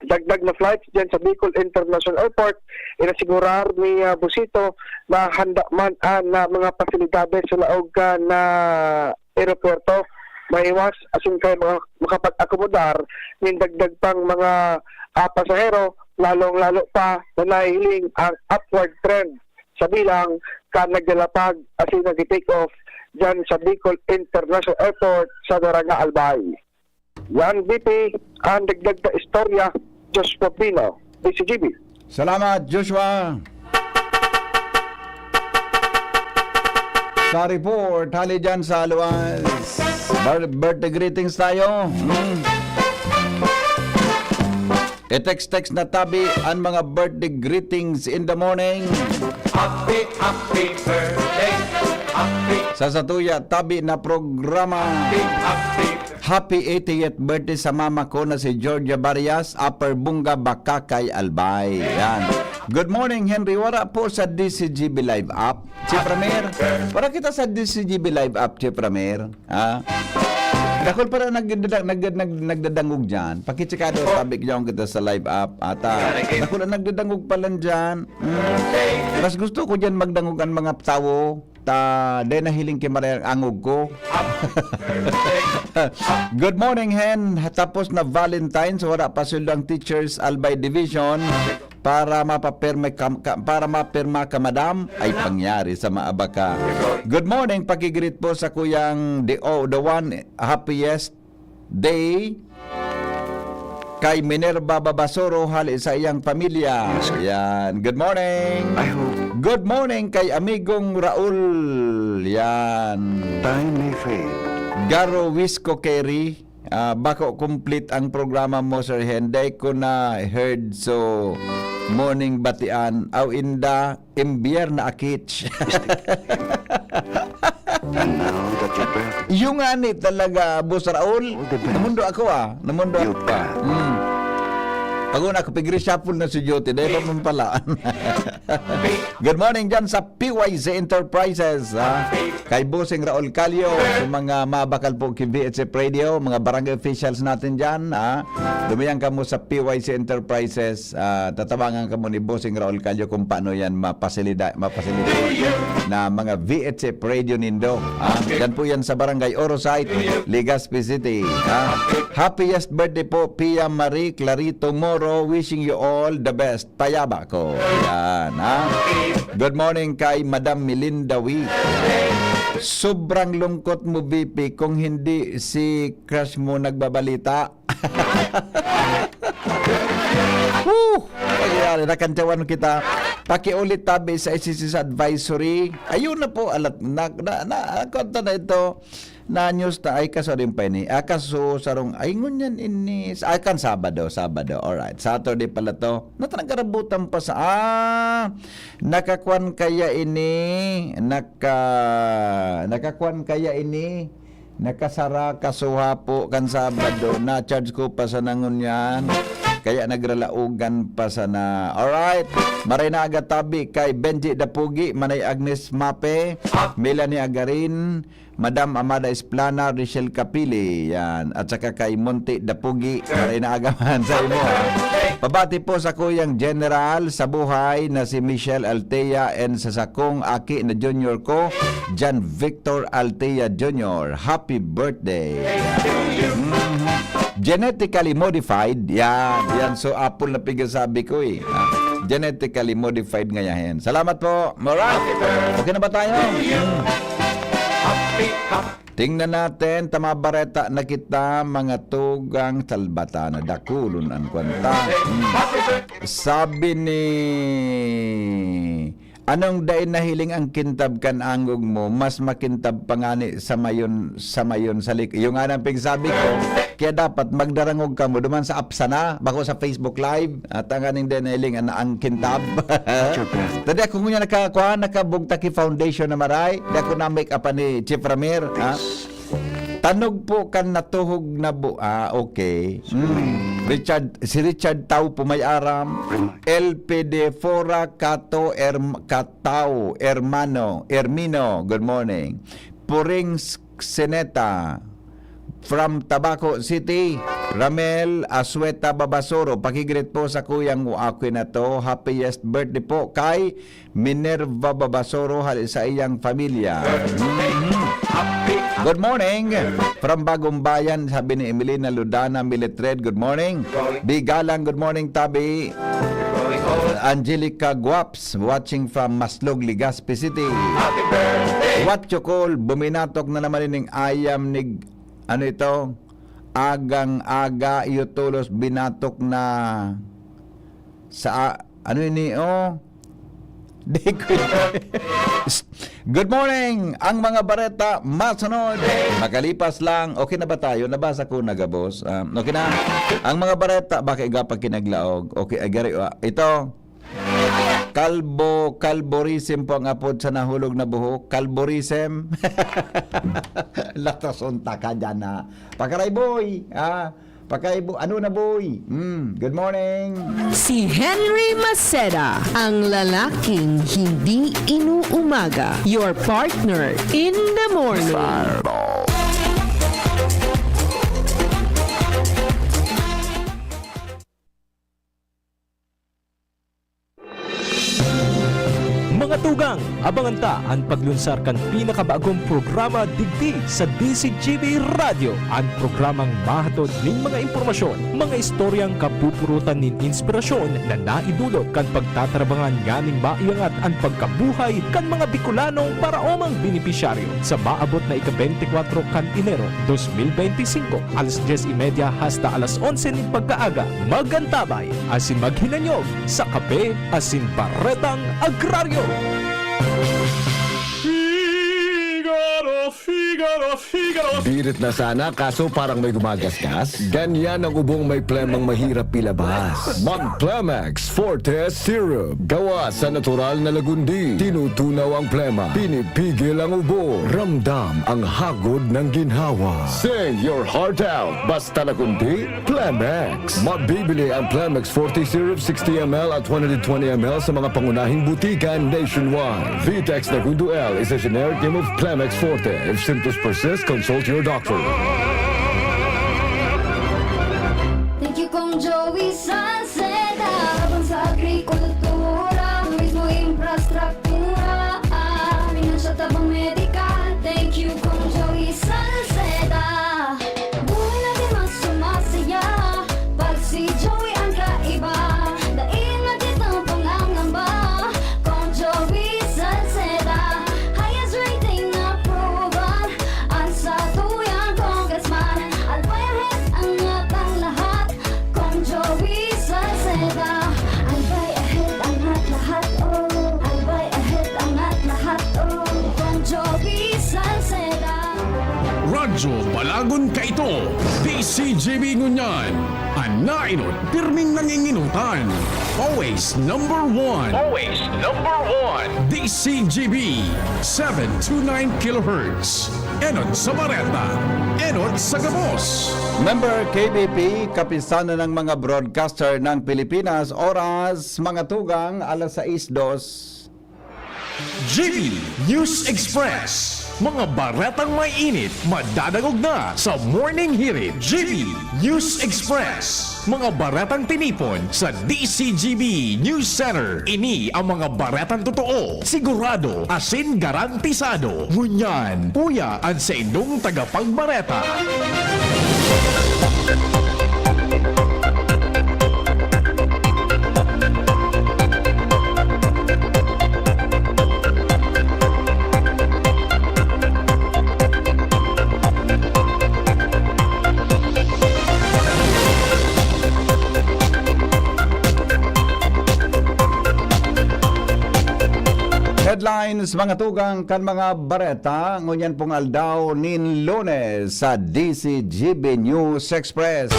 dagdag na flights diyan sa Bicol International Airport, inasigurar ni, ah, Busito na handa man an, ah, mga pasilidades sa laog kan, ah, eropuwerto, mahiwas asin kaya mga makapag-akomodar nin dagdag pang mga, ah, pasahero, lalong-lalo pa na nahihiling ang upward trend sa bilang kan naglalapag asin nagti-take off diyan sa Bicol International Airport sa Daraga Albay. Yan, B P, ang dagdag na istorya, Joshua Pino, D C G B. Salamat, Joshua. Sa report, hali dyan sa luwas. Bir- birthday greetings tayo. Hmm. I-text-text na tabi ang mga birthday greetings in the morning. Happy, happy birthday. Happy, Sa satuya tabi na programa. Happy, happy. Happy eightieth birthday sa mama ko na si Georgia Barias, Upper Bunga, Bacacay, Albay. Yan. Good morning, Henry. Wala po sa D C G B Live app. Chief Ramir, wala kita sa D C G B Live app, Chief Ramir. Ha? Dakul pa na nagdadang- nag- nag- nagdadangog dyan. Pakitsika daw, sabi ko dyan kita sa live app. Ata, dakul na nagdadangog pa lang dyan. Hmm. Mas gusto ko dyan magdangog ang mga tawo. Ta, dai nahiling ki Maria ang angog ko. Good morning, Hen. Tapos na Valentine's, wala pa sweldo ang teachers, Albay Division. Para mapapirma ka, ka- para mapirma ka, madam, ay pangyari sa maabaka. Good morning, pakigreet po sa kuyang the, oh, the one happiest day kay Minerva Babasoro hali sa iyang pamilya. Yan. Good morning. I hope. Good morning kay amigong Raul. Yan. Time may fade. Garo Wisco Kerry. Ah, bako complete ang programa mo, Sir Hen. Dai ko na heard, so morning batian. Aw inda, imbiyer na akich. And now that you're back, Yung ani talaga, Boss Raul. All the best. Namundo ako, ah. Namundo You ako. Bet. Hmm. Pag una ko, pig-reshuffle na si Jyoti. Dahil pa man pala. Good morning dyan sa P Y Z Enterprises, ha? Kay Bossing Raul Calio, sa mga mabakal po ki V H F Radio, mga barangay officials natin dyan, ha? Dumiyan kamo sa P Y Z Enterprises, ah, tatabangan kamo ni Bossing Raul Calio kung paano yan mapasilida, mapasilitate na mga V H F Radio nindo, ha? Dyan po yan sa Barangay Orosite, Legazpi City, ha? Happiest birthday po, Pia Marie Clarito Moro, wishing you all the best. Payaba ko. Yan, ha? Good morning kay Madam Melinda Wee. Sobrang lungkot mo, V P, kung hindi si crush mo nagbabalita. Whew! Nangyari, nakantyawan kita. Pakiulit tabi sa S C C sa advisory. Ayun na po, alat, na, na, na, ang kwento na ito. Na news ta, ay, kaso rin pa ini. Ah, kaso sarong, ay, ngunyan ini. Ay, kan Sabado, Sabado. Alright. Saturday pala to. Na nagkarabutan pa sa, ah, nakakwan kaya ini. Naka, nakakwan kaya ini. Nakasara, kasuha po kan Sabado. Na-charge ko pa sa nangunyan. Kaya nagralaogan pa sana. Alright. Maray na aga tabi kay Benji Dapugi, Manay Agnes Mape, Melanie Agarin, Madam Amada Esplana, Richelle Capili, yan. At saka kay Monte Dapugi, maray na aga man sa imo, ha? Pabati po sa Kuyang General sa buhay na si Michelle Altea and sa sakong aki na junior ko, John Victor Altea Junior. Happy birthday! Mhm. Genetically modified, yan. Yan, so apple na pigasabi ko, eh. Ah, genetically modified nga yan. Salamat po. Alright. Okay na ba tayo? Hmm. Tingnan natin, tama bareta na kita, mga tugang salbatana, dakulon an kwanta. Hmm. Sabi ni, anong dai nahiling ang kintab kan angog mo, mas makintab pa ngani sa mayon, sa mayon sa lik-, yung nga nang pigsabi ko, kaya dapat magdarangog kamo duman sa apsa na, bako sa Facebook Live, at ang aning dai nahiling an, ang kintab. Tadi ako ngunya naka, kuha, nakabugtak ki foundation na maray. Di ako na-make up ni Chief Ramir, ha? Tanog po kan natuhog na bu-, ah, okay. Mm. Richard, si Richard Tau po may aram. L P D Fora Kato Erm-, Katao, Hermano, Ermino, good morning. Puring S-, Seneta, from Tabaco City, Ramel Asueta Babasoro, pakigreet po sa kuyang ako na to. Happiest birthday po kay Minerva Babasoro hali sa iyang pamilya. Mhm. Good morning from Bagong Bayan, sabi ni Emelina Ludana Militred. Good morning. Bigalang, good morning, tabi. Angelica Guaps, watching from Maslog, Legazpi City. What you call, buminatok na naman ining ayam ni, ano ito? Agang-aga, iyo tolos binatok na sa, a-, ano ini, oh? Di ko Good morning! Ang mga bareta masunod. Makalipas lang. Okay na ba tayo? Nabasa ko na gabos. Ah, okay na. Ang mga bareta, baka iga pa kinaglaog. Okay, agari, ah, ito. Kalbo, kalborism po ang apod sa nahulog na buhok. Kalborism. Latas unta ka dyan, ha? Pakaray, boy. Ah, Pakaibo, ano na, boy? Hmm, good morning. Si Henry Maceda, ang lalaking hindi inuumaga. Your partner in the morning. Mga tugang, abangan ta an paglunsar kan pinakabagong programa digdi sa D C G B Radyo, an programang mahatod nin mga impormasyon, mga istoryang kapupurutan nin inspirasyon na naidulot kan pagtatrabangan nganing maiangat an pagkabuhay kan mga Bicolanong paraomang benepisyaryo. Sa maabot na ika-bente kwatro kan Enero dos mil bente singko, alas dyes y media hasta alas onse nin pagkaaga, magantabay asin maghinanyog sa Kape asin Baretang Agraryo. Figaro, Figaro, Figaro. Birit na sana, kaso parang may gumagasgas. Ganyan ang ubong may plemang mahirap ilabas. Mag Plemex Forte Syrup. Gawa sa natural na lagundi. Tinutunaw ang plema. Pinipigil ang ubo. Ramdam ang hagod ng ginhawa. Sing your heart out. Basta lagundi, Plemex. Mabibili ang Plemex Forte Syrup sixty M L at one hundred twenty M L sa mga pangunahing butika nationwide. Vitex Nagundo L is a generic name of Plemex Forte. If symptoms persist, consult your doctor. Thank you, Kong Joey Salceda. Laban sa agrikultura, turismo, infrastruktura, ah, financial tabang medikal. Thank you, Kong Joey Salceda. Buhay natin mas sumasaya pag si Joey ang kaiba. Dai na kitang pangangamba, Kong Joey Salceda. Highest rating na approval ang satuyang congressman. Albay ahead, angat ang lahat, Kong Joey Salceda. Albay ahead, angat lahat, oh. Albay ahead, angat lahat, oh. Kong Joey Salceda. Radyo Balagon kaito, D C G B ngunyan, an naenot pirming nangingenotan. Always number one. Always number one. D C G B, seven two nine kilohertz. Enot sa bareta, enot sa gabos. Member K B P, Kapisanan ng mga Broadcaster ng Pilipinas, oras, mga tugang, alas sais dos. G B News Express. Mga baretang may init, madadangog na sa Morning Hirit. G B News Express. Mga baretang tinipon sa D C G B News Center. Ini ang mga baretang totoo, sigurado, asin garantisado. Ngunyan, uya an saindong tagapagbareta. Headlines, mga tugang kan mga bareta, ngunyan pong aldaw nin Lunes sa D C G B News Express.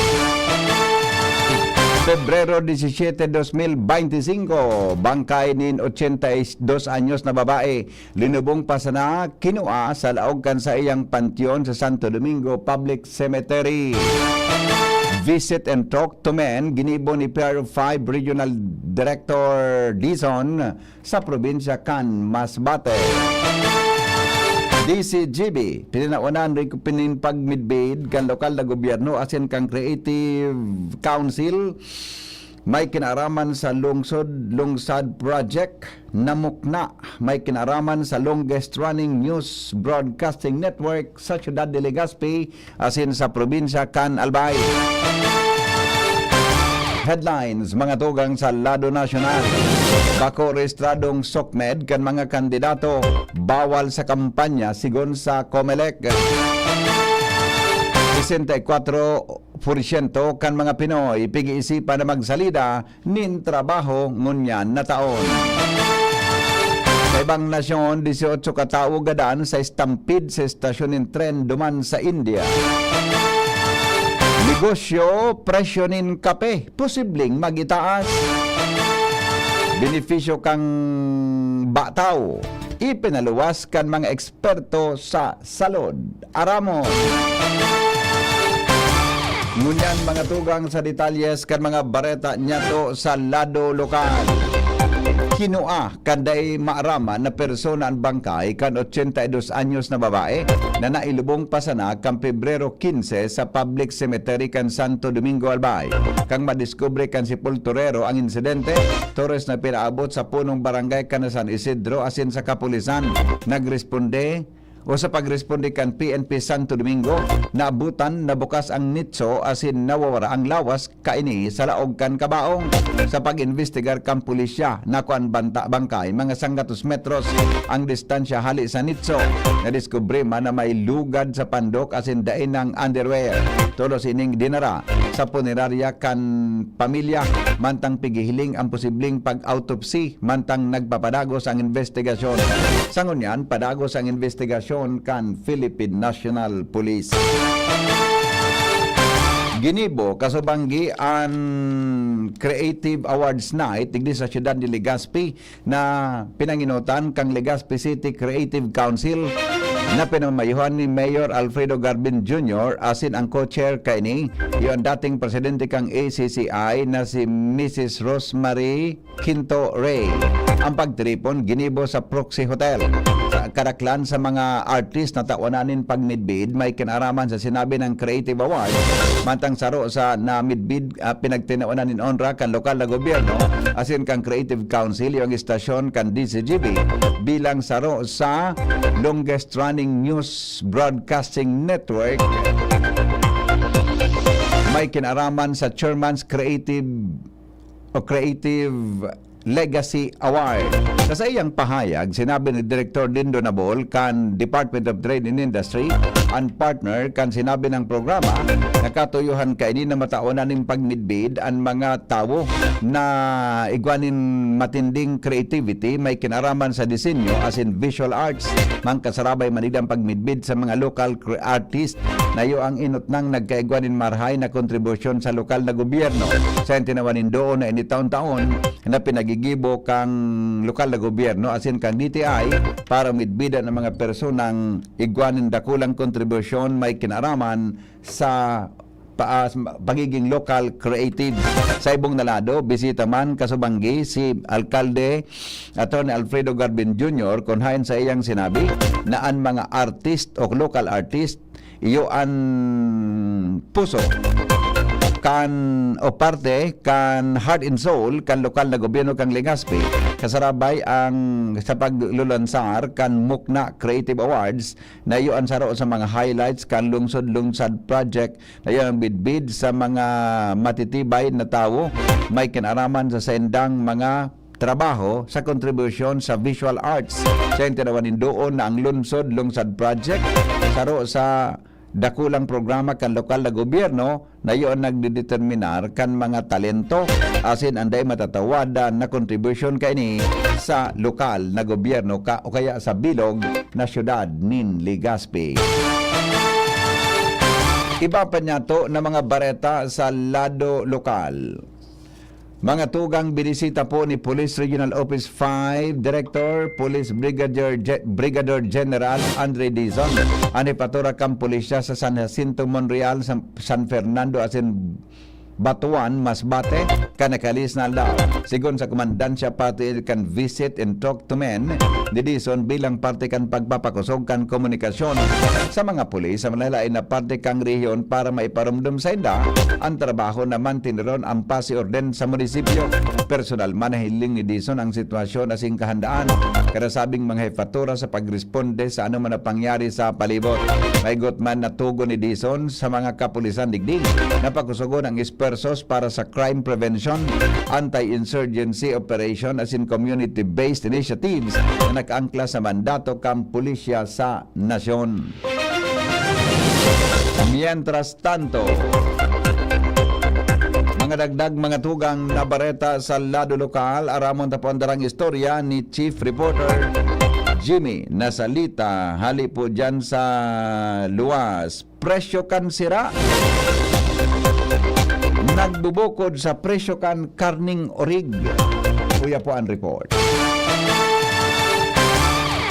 Pebrero disisiete, dos mil bente singko, bangkay nin ochenta y dos anyos na babae, linubong pa sana kinua sa laog kan saiyang panteon sa Santo Domingo Public Cemetery. Visit and talk to men, ginibo ni P R five Regional Director Dizon sa probinsya kan Masbate. D C G B, pinanawanan rin ko pinin pagmidbid kan lokal na gobyerno asin kan Creative Council may kinaaraman sa Lungsod Lungsad Project, Namukna, may kinaaraman sa longest running news broadcasting network sa siyudad de Legazpi, asin sa probinsya kan Albay. Headlines, mga tugang sa lado nasyonal. Bako rehistradong SOCMED kan mga kandidato, bawal sa kampanya sigon sa COMELEC. Sesenta y kwatro porsyento kan mga Pinoy pig-iisipan na magsalida nin trabaho ngunyan na taon. Sa ibang nasyon, dieciocho ka tawo gadan sa stampede sa estasyon nin tren duman sa India. Negosyo, presyo nin kape, posibleng mag-itaas. Benepisyo kan bataw, ipinaluwas kan mga eksperto sa salud. Aramon. Ngunyan, mga tugang, sa detalyes kan mga bareta niyato sa lado lokal. Kinua kan dai maaraman na persona an bangkay kan ochenta y dos anyos na babae na nailubong pa sana kan Pebrero quince sa public cemetery kan Santo Domingo, Albay. Kan madiskubre kan sepulturero ang insidente, toros na pinaabot sa punong barangay kan San Isidro asin sa kapulisan. Nagresponde o sa pagresponde kan P N P Santo Domingo, naabutan na bukas ang nitso asin nawawara ang lawas kaini sa laog kan kabaong. Sa pag-imbestigar kan pulisya, nakuan banta bangkay mga sanggatos metros ang distansya hali sa nitso. Nadiskubre man na may lugad sa pandok asin dai nang underwear. Tolos ining dinara sa punerarya kan pamilya, mantang pighihiling ang posibleng pag-autopsy, mantang nagpapadagos ang investigasyon. Sa ngunyan, padagos ang investigasyon kan Philippine National Police. Ginibo, kasubanggi an Creative Awards Night digdi sa siyudad ni Legazpi na pinanginutan kan Legazpi City Creative Council na pinamamayuhan ni Mayor Alfredo Garbin Junior asin ang co-chair kaini, iyo an dating presidente kan A C C I na si Missus Rosemary Quinto Rey. Ang pagtiripon ginibo sa Proxy Hotel. Sa kadaklan sa mga artist na tawanan nin pagmidbid, may kinaraman sa sinabi ng Creative Award, mantang saro sa namidbid, ah, pinagtinawanan nin onra kan lokal na gobyerno asin kan Creative Council, yung istasyon kan D C G B, bilang saro sa longest running news broadcasting network. May kinaraman sa Chairman's Creative o Creative Legacy Award. Sa saiyang pahayag, sinabi ni Direktor Dindo Nabol kan Department of Trade and Industry, an partner kan sinabi ng programa, nakatuyuhan kaini na mataon na ning pagmidbid an mga tawo na igwa nin matinding creativity, may kinaraman sa disenyo asin visual arts, mangkasarabay man digdi ang pagmidbid sa mga local cre-, artist na iyo ang inutnang nagkaigwa nin marahay na kontribusyon sa lokal na gobyerno. Sa tinawan nin doon na ini taon-taon na pinagigibo kang lokal na gobyerno asin kang D T I para midbidan ang mga personang igwa nin dakulang kontribusyon may kinaraman sa pa-, ah, pagiging local creative. Sa ibong na lado, bisita man kasubanggi si Alkalde Attorney Alfredo Garbin Junior kun haen sa iyang sinabi na an mga artist o local artist iyo an puso kan o parte kan heart and soul kan lokal na gobyerno kan Legazpi, kasarabay ang sa paglulansar kan Mukna Creative Awards na iyo an saro sa mga highlights kan Lungsod-Lungsod Project na iyo ang bidbid sa mga matitibay na tawo may kinaraman sa saindang mga trabaho sa kontribusyon sa visual arts. Sa tinawan nin doon na ang Lungsod-Lungsod Project, saro sa dakulang programa kan lokal na gobyerno na iyo ang nagdedeterminar kan mga talento asin an dai matatawadan na kontribusyon kaini sa lokal na gobyerno ka, o kaya sa bilog na siyudad nin Legazpi. Iba pa niyato na mga bareta sa lado lokal. Mga tugang, binisita po ni Police Regional Office five Director Police Brigadier Ge-, Brigadier General Andre Dizon an hepatura kan pulisya sa San Jacinto, Monreal, San, San Fernando asin Batuan, Masbate, kan nakalihis na aldaw. Sigon sa komandansya, pati kan visit and talk to men ni Dizon bilang parte kan pagpapakosog kan komunikasyon sa mga pulis sa malalain na parte kan rehiyon para maiparomdom sainda an trabaho na manteneron an pasi orden sa munisipyo. Personal man na hiling ni Dizon ang sitwasyon asin kahandaan kan nasabing mga hepatura sa pagresponde sa anoman na pangyari sa palibot. Maigot man na tugon ni Dizon sa mga kapulisan digdi na pakusogon ang espuwersos para sa crime prevention, anti-insurgency operation asin community-based initiatives na nakaangkla sa mandato kan pulisya sa nasyon. Mientras tanto, Mga dagdag, mga tugang na bareta sa lado lokal, aramon ta po an darang istorya ni Chief Reporter Jimmy Nasalita. Hali po dyan sa luwas. Presyo kan sira nagbubukod sa presyo kan karning orig. Uya po an report.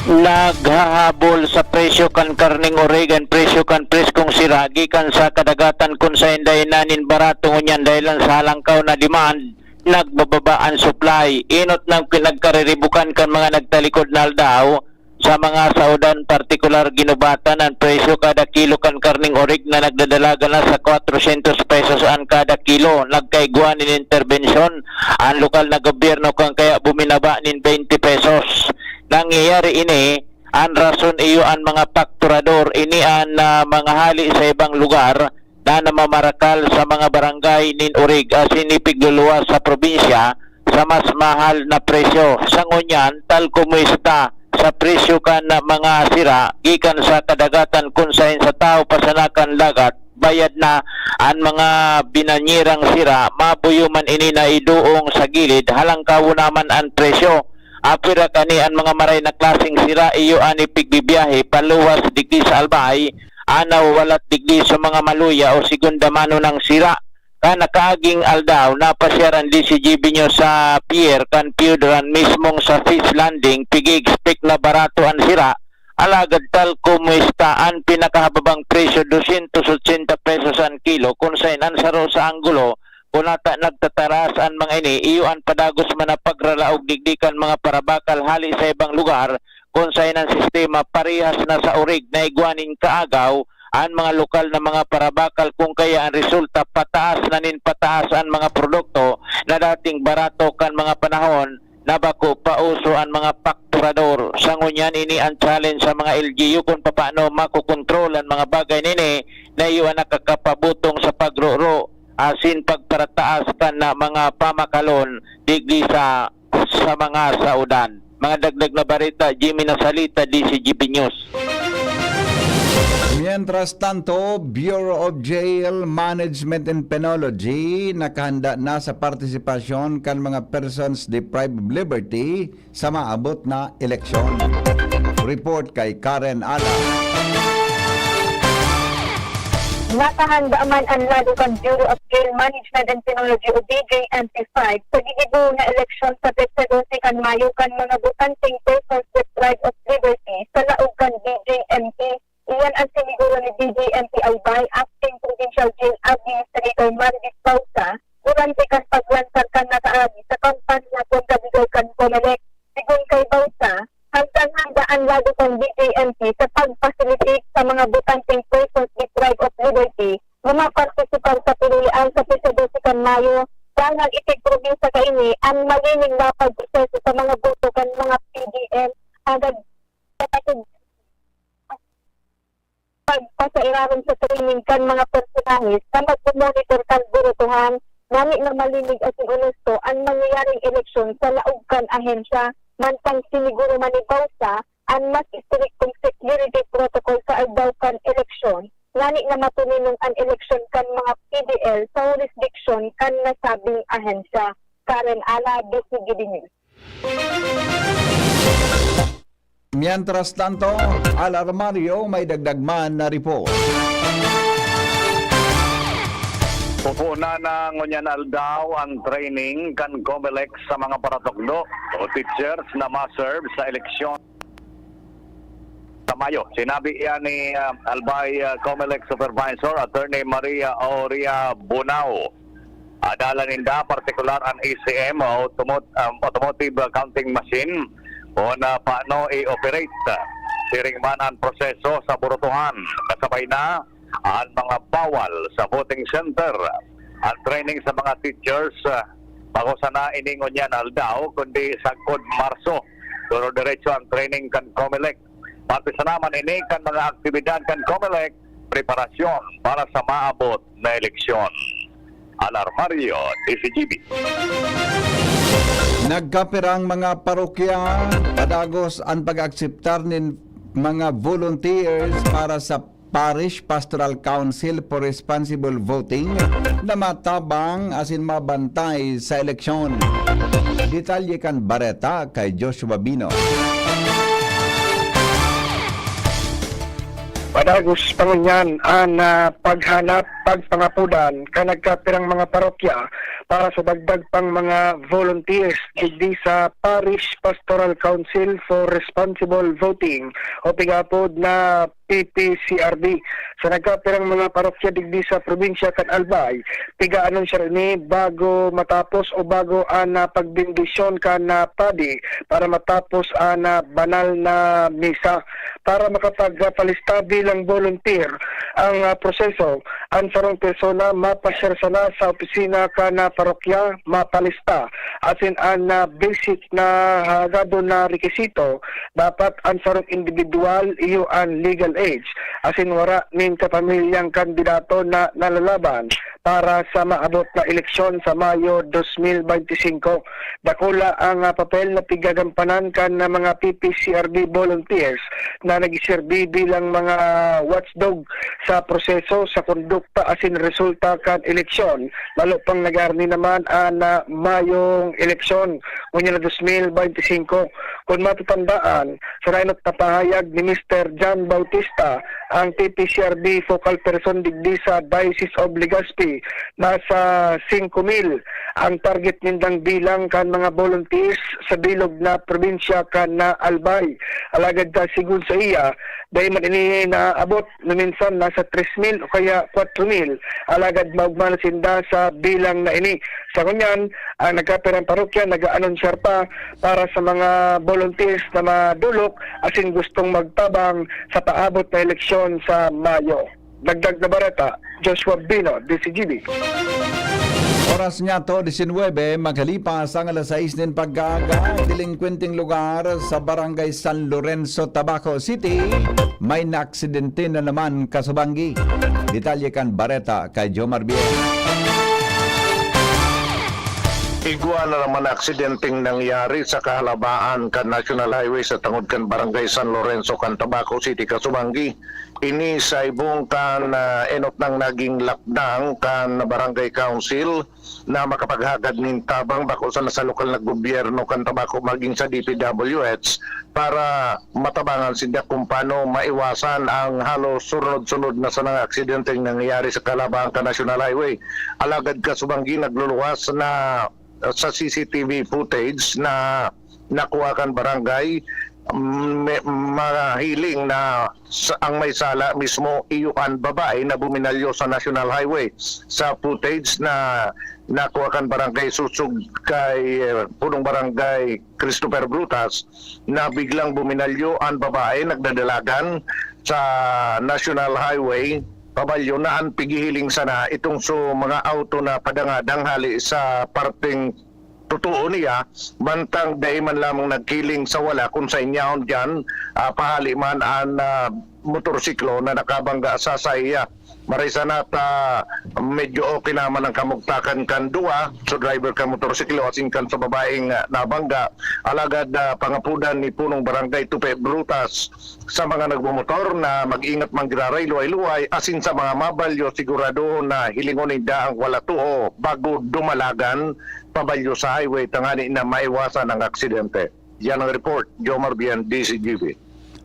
Naghahabol sa presyo kan karneng orig an presyo kan preskong sira gikan sa kadagatan, kun saen dai na nin barato ngunyan dahilan sa halangkaw na demand, nagbababa an supply. Enot nang pinagkariribukan kan mga nagtalikod na aldaw, sa mga saodan, partikular ginubatan an presyo kada kilo kan karneng orig na nagdadalagan na sa kwatrosyentos pesos an kada kilo. Nagkaigwa nin interbensyon an lokal na gobyerno kan kaya buminaba nin twenty pesos. Nangyayari ini, an rason iyo an mga pakturador, ini an, ah, mga hali sa ibang lugar na namamarakal sa mga barangay nin orig asin ipigluluwas sa probinsya sa mas mahal na presyo. Sa ngunyan, tal kumuesta sa presyo kan mga sira gikan sa kadagatan, kun saen sa tawo pa sana kan dagat, bayad na an mga binanyerang sira, mabuyo man ini na iduong sa gilid, halangkawo naman an presyo. Apwera kani an mga maray na klaseng sira, iyo an ipigbibiyahe paluwas digdi sa Albay, an nawawalat digdi sa mga maluya o segunda mano nang sira. Kan nakaaging aldaw, napasyar an D C G B News sa pier kan Piodran, mismong sa fish landing, pigi-expect na barato an sira, alagad tal kumuesta an pinakahababang presyo, dosyentos otsenta pesos an kilo, kun saen an saro sa Angulo, kun ata nagtataras an mga ini, iyo an padagos man na pagralaog digdi kan mga parabakal hali sa ibang lugar, kun saen an sistema parehas na sa orig na igwa nin kaagaw, an mga lokal na mga parabakal, kun kaya an resulta, pataas na nin pataas an mga produkto na dating barato kan mga panahon na bako pa uso an mga pakturador. Sa ngunyan, ini an challenge sa mga L G U kun papaano makokontrol an mga bagay na ini na iyo an nakakapabutong sa pagroro asin pagparataas kan na mga pamakalon digdi sa, sa mga saodan. Mga dagdag na bareta, Jimmy Nasalita, D C G B News. Mientras tanto, Bureau of Jail Management and Penology nakahanda na sa partisipasyon kan mga persons deprived of liberty sa maabot na eleksyon. Report kay Karen Ala. Nakahanda man an lado kan Bureau of Jail Management and Penology o B J M P five sa gigibo na eleksyon sa petsa dose kan Mayo kan mga botanteng persons deprived of liberty sa laog kan B J M P. Iyan an siniguro ni B J M P Albay Acting Provincial Jail Administrator Marvis Bausa durante kan paglansar kan nakaagi sa kampanya kontra bigay kan Comelec. Sigon kay Bausa, handang-handa an lado kan B J M P sa pag-facilitate sa mga botanteng persons deprived of liberty na mapartisipar sa pinulian sa petsa dose kan Mayo, dangan itig probinsya kaini an malinig na pagproseso sa mga boto kan mga P D L. Agad sa pagpasairarom sa training kan mga personahe na magmo-monitor kan botohan, ngani na malinig asin onesto an mangyayaring eleksyon sa laog kan ahensya, mantang siniguro man ni Bausa an mas estriktong security protocol sa aldaw kan eleksyon, ngani na matoninong an eleksyon kan mga P D L sa hurisdiksyon kan nasabing ahensya. Karen Ala, D C G B News. Mientras tanto, alarmario, may dagdag man na report. Pupunan na ngunyan aldaw ang training kan Comelec sa mga paratukdo o teachers na ma-serve sa eleksyon sa Mayo. Sinabi iyan ni, ah, Albay, ah, Comelec Supervisor, Attorney Maria Aurea Bonao. Adala ninda partikular an A C M o automot-, um, automotive counting machine o na paano i-operate. Siring man an proseso sa botohan, kasabay na an mga bawal sa voting center. An training sa mga teachers, ah, bako sana ini ngunyan aldaw, kundi sagkod Marso. Pero diretso ang training kan Comelec. Parte sana man ini kan mga aktibidad kan Comelec, preparasyon para sa maabot na eleksyon. Alarmario, D C G B. Nagkapirang mga parokya, padagos an pag-akseptar nin mga volunteers para sa Parish Pastoral Council for Responsible Voting na matabang asin mabantay sa eleksyon. Detalye kan bareta kay Joshua Bino. Padagos pa ngunyan an, ah, paghanap, pagpangapodan kan nagkapirang mga parokya para sa dagdag pang mga volunteers digdi sa Parish Pastoral Council for Responsible Voting o pigapod na P P C R B. Sa nagkapirang mga parokya digdi sa probinsya kan Albay, pigaanon siya ini bago matapos o bago an, ah, pagbendisyon kan, ah, padi para matapos an, ah, banal na misa. Para makapagpalista bilang volunteer ang, ah, proseso, ang sarong persona mapasyar sana sa opisina kan, ah, parokya, mapalista asin an, ah, basic na hagadon na rekisito, dapat an sarong indibidwal iyo an legal age, asin wara nin kapamilyang kandidato na nalalaban para sa maabot na eleksyon sa Mayo dos mil benti singko. Dakula ang, ah, papel na pigagampanan kan, ah, mga P P C R B volunteers na nagsiserbi bilang mga watchdog sa proseso, sa kondukta asin resulta kan eleksyon, lalo pang nag-arni naman an, ah, mayong eleksyon ngunyan na dos mil benti singko. Kun matatandaan, sa nainot na pahayag ni Mister John Bautista, ang P P C R B focal person digdi sa Diocese of Legazpi, nasa singko mil ang target nindang bilang kan mga volunteers sa bilog na probinsya kan na Albay. Alagad sa sigun sa iya, dai man ini naabot na minsan nasa tres mil o kaya kwatro mil, alagad maogma na sinda sa bilang na ini. Sa ngunyan, ang nagkapirang parokya nag-aanonsyar pa para sa mga volunteers na madulok asin gustong magtabang sa paabot na eleksyon sa Mayo. Dagdag na bareta, Joshua Bino, D C G B. Oras niya to, disinwebe, makalipas ang alas sais nin pagkaaga, delinkwenteng lugar sa Barangay San Lorenzo, Tabaco City, may naaksidente na naman kasubanggi. Detalye kan bareta kay Jomar Bien. Igwa na naman na aksidenteng nangyari sa kahalabaan kan National Highway sa tangod kan Barangay San Lorenzo kan Tabaco City, kasubanggi. Ini sa ibong kan, ah, enot nang naging lakdang kan Barangay Council na makapaghagad nin tabang bako sana sa lokal na gobyerno kan Tabaco maging sa D P W H para matabangan sinda kung paano maiwasan ang halos sunod-sunod na sanang aksidenteng nangyayari sa kahalabaan kan National Highway. Alagad kasubanggi nagluluwas na sa C C T V footage na nakuha kan barangay, mm, may, mahiling na sa, ang may sala mismo iyo an babae na buminalyo sa National Highway. Sa footage na nakuha kan barangay susog kay, eh, punong barangay Christopher Brutas, na biglang buminalyo an babae nagdadalagan sa National Highway, pabalyo na an pighihiling sana itong so mga auto na padangadang hali sa parteng totoo niya, mantang dai man lamang nagkiling sa wala kun sa inyahon diyan, ah, pahali man an, ah, motorsiklo na nakabangga sa saiya. Maray sana ta medyo okay naman ang kamugtakan kan duwa, so driver kan motorsiklo asin kan sa babaeng, ah, nabangga. Alagad, ah, pangapudan ni Punong Barangay Tupe Brutas sa mga nagmomotor na mag-ingat man giraray luway-luway, asin sa mga mabalyo, sigurado na hilingon ninda ang wala too bago dumalagan pabalyo sa highway tangani na maiwasan ang aksidente. Yan ang report, Jomar Bian, D C G B.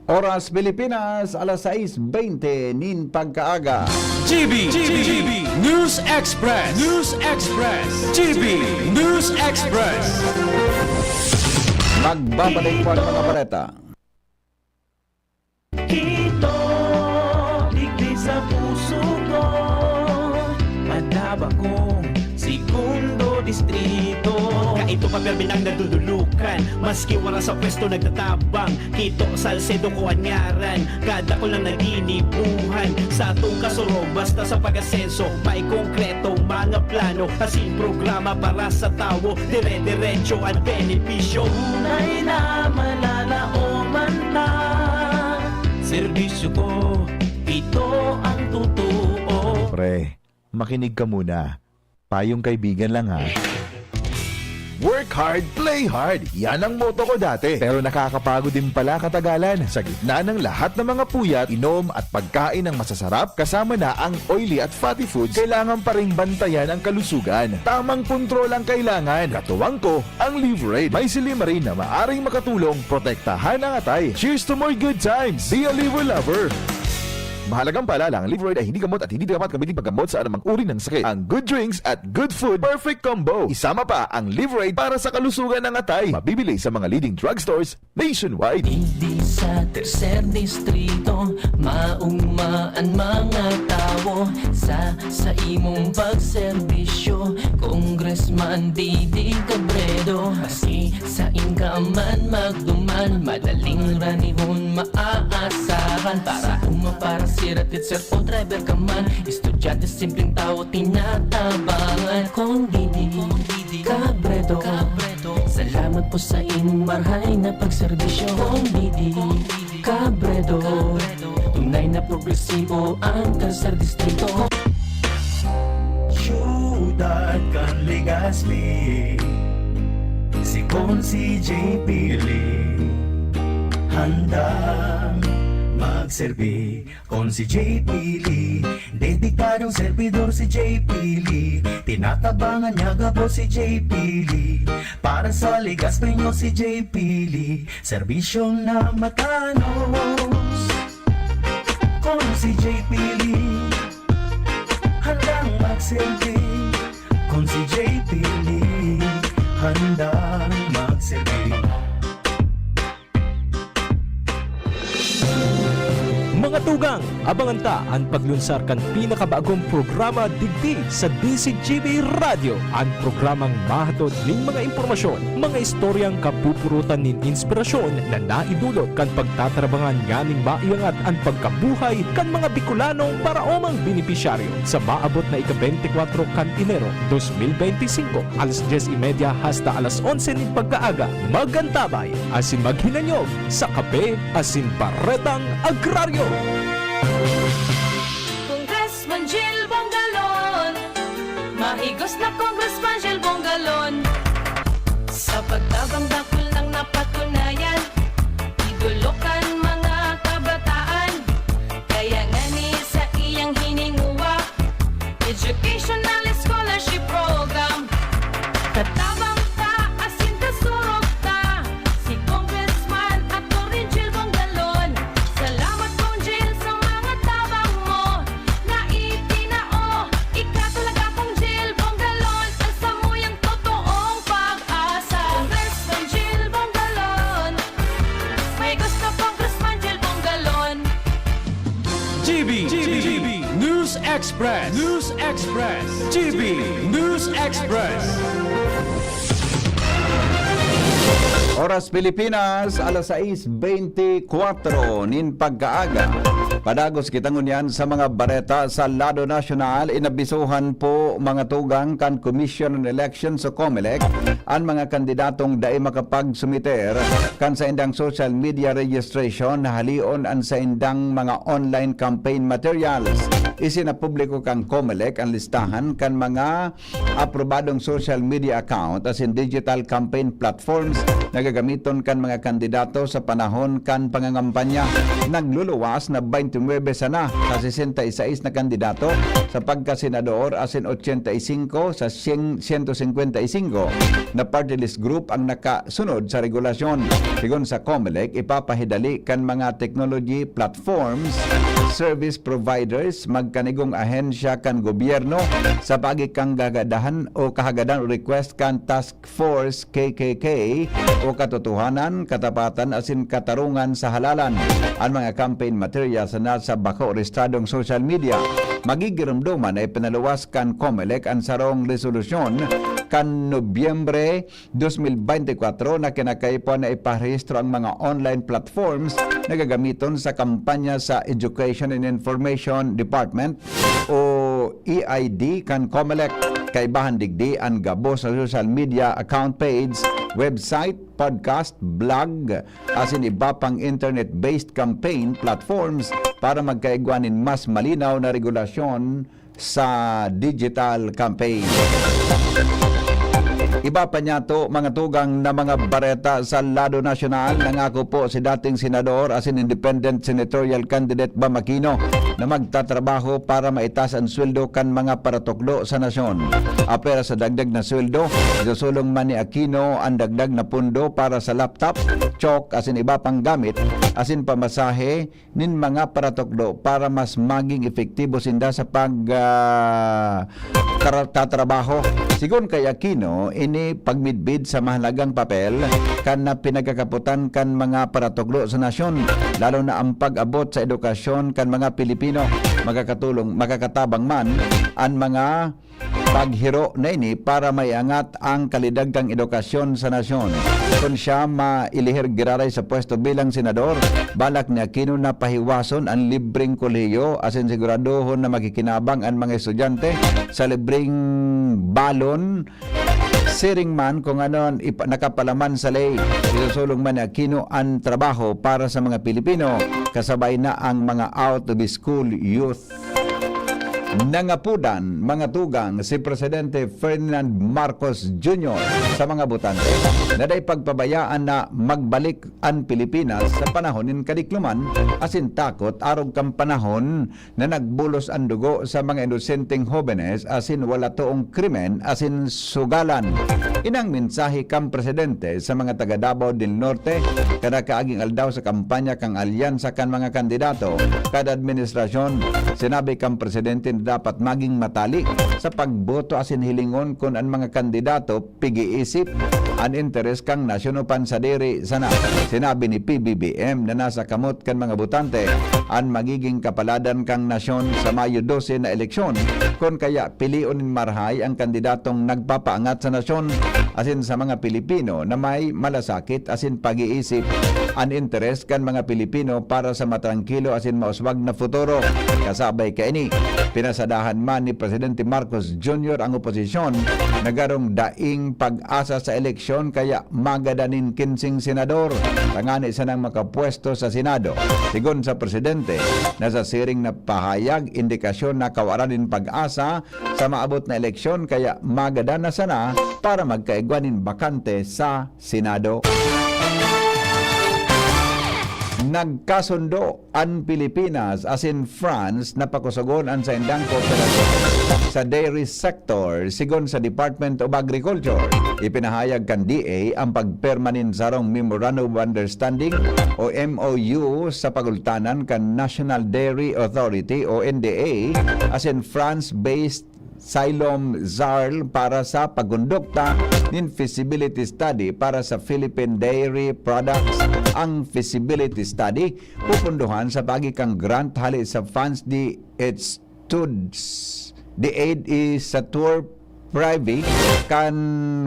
Oras Pilipinas, alas sais beinte nin pagkaaga. G B, G B, News Express, News Express, G B News Express. Magbabalik po ang mga bareta. Ito, digdi sa puso ko, madaba kong segundo distrito. Kaito pa, permi nang nadudulukan, maski wala sa pwesto nagtatabang. Kito Salcedo ko an ngaran, kada ko lang naginibuhan. Sa atong kasuro, basta sa pag-asenso, may konkretong mga plano, asin programa para sa tawo, dire-diretso ang benepisyo. Tunay na mananaoman ta. Serbisyo ko, ito ang totoo. Pre, makinig ka muna. Payong kaibigan lang, ha. Work hard, play hard. Yan ang motto ko dati. Pero nakakapagod din pala katagalan. Sa gitna ng lahat ng mga puyat, inom at pagkain ng masasarap, kasama na ang oily at fatty foods, kailangan pa ring bantayan ang kalusugan. Tamang kontrol ang kailangan. Katuwang ko, ang Livraid. May silymarin na maaring makatulong protektahan ang atay. Cheers to more good times! Be a Liver Lover! Mahalagang paalala, ang Livraid ay hindi gamot at hindi dapat gamitin paggamot sa anumang uri ng sakit. Ang good drinks at good food, perfect combo. Isama pa ang Livraid para sa kalusugan ng atay. Mabibili sa mga leading drugstores nationwide. Digdi sa tercer distrito, maugma an mga tawo sa, sa imong pagserbisyo, Congressman Didi Cabredo. Maski sain ka man magduman, madaling ranihon maaasahan. Para uma, para sira, teacher o driver ka man, estudyante, simpleng tawo, tinatabangan. Kong Didi Cabredo, salamat po sa inyong marhay na pagserbisyo. Kong Didi Cabredo, tunay na progresibo ang tercer distrito. Siyudad kan Legazpi, si Consi J P Lee, handang magserbi. Consi J P Lee, dedikadong servidor si J P Lee. Tinatabangan niya gabos si J P Lee. Para sa Legazpi nyo si J P Lee, serbisyong na matanos. Consi J P Lee, handang magserbi. Consi J P Lee, handang magserbi. Mga tugang, abangan ta an paglunsar kan pinakabagong programa digdi sa D Z G B Radyo, an programang mahatod nin mga impormasyon, mga istoryang kapupurutan nin inspirasyon na naidulot kan pagtatarabangan nganing maiangat an pagkabuhay kan mga Bicolanong paraomang benepisyaryo. Sa maabot na ika-bente kwatro kan Enero dos mil bente singko, alas dyes y media hasta alas onse nin pagkaaga, mag-antabay asin maghinanyog sa Kape asin Baretang Agraryo. Congressman Jil Bongalon, mahigos na Congressman Jil Bongalon. Sa pagtabang dakul nang napatunayan, idolo kan mga kabataan. Kaya ngani sa iyang hininguwa, Educational Scholarship Program. Katabang ta asin kasurog ta, si Congressman Attorney Jil Bongalon. Salamat, Cong Jil, sa mga tabang mo na itinao. Ika talaga, Cong Jil Bongalon, ang samuyang totoong pag-asa. Congressman Jil Bongalon, may gusto, Congressman Jil Bongalon. G B, G B, News Express, News Express, G B, News Express. Oras Pilipinas, alas sais beintikwatro nin pagkaaga. Padagos kita ngunyan sa mga bareta sa lado nasyonal. Inabisuhan po, mga tugang, kan Commission on Elections o COMELEC an mga kandidatong dai makapagsumiter kan saindang social media registration na halion an saindang mga online campaign materials. Isinapubliko kan COMELEC an listahan kan mga aprobadong social media account asin digital campaign platforms na gagamiton kan mga kandidato sa panahon kan pangangampanya. Nagluluwas na baynte nuebe sana sa sesenta y seis na kandidato sa pagkasenador asin ochenta y singko sa syen-, siyento singkwenta y singko na party list group ang nakasunod sa regulasyon. Sigon sa COMELEC, ipapahidali kan mga technology platforms, service providers, magkanigong ahensya kan gobyerno sa paagi kan gagadahan o kahagadan o request kan Task Force K K K o katotohanan, katapatan asin katarungan sa halalan. An mga campaign materials na nasa bako rehistradong social media, magigiromdoman na ipinaluwas kan COMELEC an sarong resolusyon kan Nobyembre dos mil beintikwatro na kinakaipuhan na iparehistro ang mga online platforms na gagamiton sa kampanya sa Education and Information Department o E I D kan COMELEC. Kaibahan digdi an gabos na social media account page, website, podcast, blog, asin iba pang internet-based campaign platforms para magkaigwa nin mas malinaw na regulasyon sa digital campaign. Iba pa niyato, mga tugang, na mga bareta sa lado nasyonal, nangako po si dating senador asin independent senatorial candidate Bam Aquino na magtatrabaho para maitas an sweldo kan mga paratukdo sa nasyon. Apwera sa dagdag na sweldo, isusulong man ni Aquino an dagdag na pondo para sa laptop, chok asin iba pang gamit asin pamasahe nin mga paratukdo para mas maging epektibo sinda sa pag, ah, tra-, tatrabaho. Sigon kay Aquino, ini pagmidbid sa mahalagang papel kan na pinagkakapotan kan mga paratukdo sa nasyon, lalo na ang pag-abot sa edukasyon kan mga Pilipino. Makakatulong, makakatabang man an mga paghiro na ini para maiangat ang kalidad kan edukasyon sa nasyon. Kun siya mailihir giraray sa pwesto bilang senador, balak ni Aquino na pahiwason an libreng kolehiyo asin siguradohon na makikinabang an mga estudyante sa libreng balon. Siring man kung ano an ipa-, nakapalaman sa ley, isusulong man ni Aquino an trabaho para sa mga Pilipino, kasabay na ang mga out-of-school youth. Nangapodan, mga tugang, si Presidente Ferdinand Marcos Junior sa mga botante na dai pagpabayaan na magbalik an Pilipinas sa panahon nin kadikloman asin takot arog kan panahon na nagbulos an dugo sa mga inosenteng hobenes asin wala toong krimen asin sugalan. Inang mensahe kan presidente sa mga taga Davao del Norte kada kaaging aldaw sa kampanya kan alyansa kan mga kandidato kada administrasyon. Sinabi kan presidente na dapat maging matali sa pagboto asin hilingon kun an mga kandidato pig-iisip an interes kan nasyon o pansadiri sana. Sinabi ni P B B M na nasa kamot kan mga botante an magiging kapaladan kan nasyon sa Mayo dose na eleksyon, kun kaya pilion nin marahay ang kandidatong nagpapaangat sa nasyon asin sa mga Pilipino na may malasakit asin pag-iisip an interes kan mga Pilipino para sa matrangkilo asin mauswag na futuro. Kasabay kaini, pinasadahan man ni Presidente Marcos Junior ang oposisyon na garong daing pag-asa sa eleksyon kaya magadan nin kinseng senador tangani sanang makapwesto sa Senado. Sigon sa presidente, na sa siring na pahayag, indikasyon na kawaran nin pag-asa sa maabot na eleksyon kaya magadan na sana para magkaigwa nin bakante sa Senado. Nagkasundo an Pilipinas asin France na pakusogon an saindang kooperasyon sa dairy sector, sigon sa Department of Agriculture. Ipinahayag kan D A ang pagpirma nin sarong Memorandum of Understanding o M O U sa pagultanan kan National Dairy Authority o N D A asin France-based Xylom Zarl para sa pagkondukta nin feasibility study para sa Philippine dairy products. Ang feasibility study pupundohan sa paagi kan grant hale sa funds di Etudes, di Aid is sa Tour Privé kan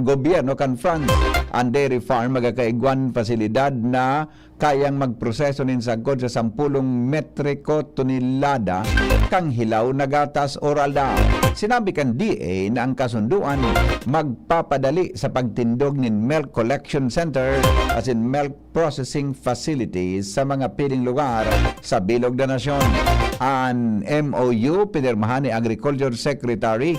gobyerno kan France. Ang dairy farm magkakaigwan pasilidad na kayang magproseso nin sagkod sa sampulong metriko tonelada kan hilaw na gatas or aldaw. Sinabi kan D A na ang kasunduan magpapadali sa pagtindog nin milk collection center asin milk processing facilities sa mga piling lugar sa bilog na nasyon. An M O U pinirmahan ni Agriculture Secretary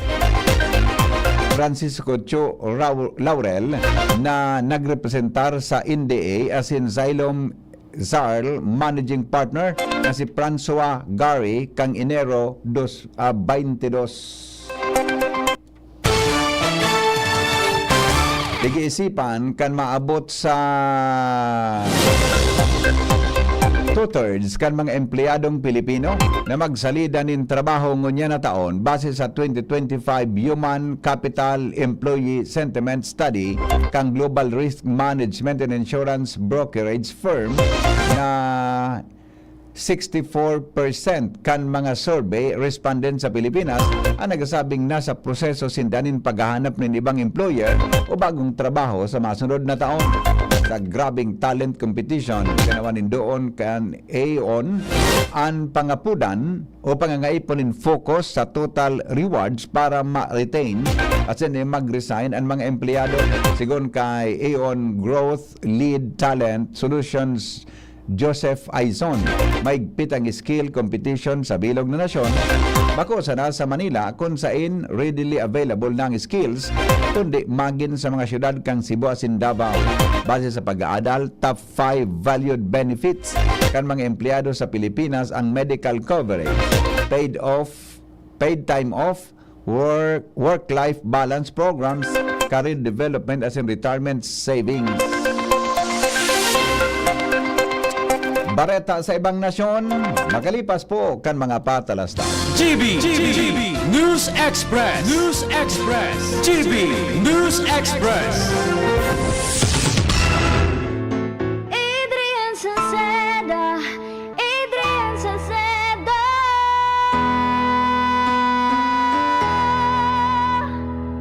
Francisco Chu Rau-, Laurel na nagrepresentar sa N D A asin Xylom Zarl Managing Partner na si Francois Gary kan Enero dos, ah, twenty twenty-two. Pag-iisipan kan maabot sa two-thirds kan mga empleyadong Pilipino na magsalida nin trabaho ngunyan na taon base sa twenty twenty-five Human Capital Employee Sentiment Study kan Global Risk Management and Insurance Brokerage Firm na sixty-four percent kan mga survey respondent sa Pilipinas ang nagsasabing nasa proseso sinda nin paghahanap nin ibang employer o bagong trabaho sa masunod na taon. Sa grabing talent competition, ginawa nin doon kan Aon an pangapudan o pangangaipo nin focus sa total rewards para ma-retain asin mag-resign an mga empleyado. Sigon kay Aon Growth Lead Talent Solutions Joseph Aizon, maigpit ang skill competition sa bilog na nasyon Bako sana sa Manila, kun sain readily available na ang skills, kundi magin sa mga syudad kan Cebu asin Davao. Base sa pag-aadal, top five valued benefits kan mga empleyado sa Pilipinas ang medical coverage, paid off, paid time off, work, work-life balance programs, career development asin retirement savings. Bareta sa ibang nasyon, makalipas po kan mga patalastas. G B, G B, News Express, News Express, G B News Express. Adrian Salceda, Adrian Salceda.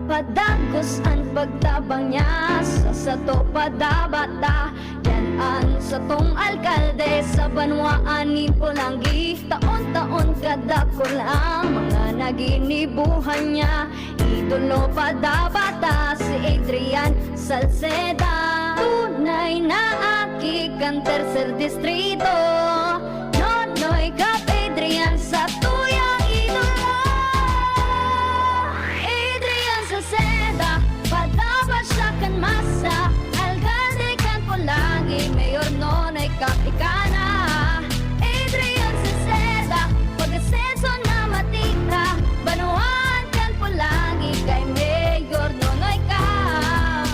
Padagos an pagtabang niya sa sato padabata. Yan an satong alkalde sa banwaan nin Polangui. Taon-taon kadakul ang mga naginibuhan niya. Idolo padabata si Adrian Salceda. Tunay na aki kan tercer distrito. Nonoy Cap Adrian sa tuyang idolo. Adrian Salceda, padaba siya kan masa. Alkalde kan Polangui, Mayor Nonoy Cap ika na. Adrian Salceda, pag-asenso na matita. Banwaan kan Polangui kay Mayor Nonoy Cap.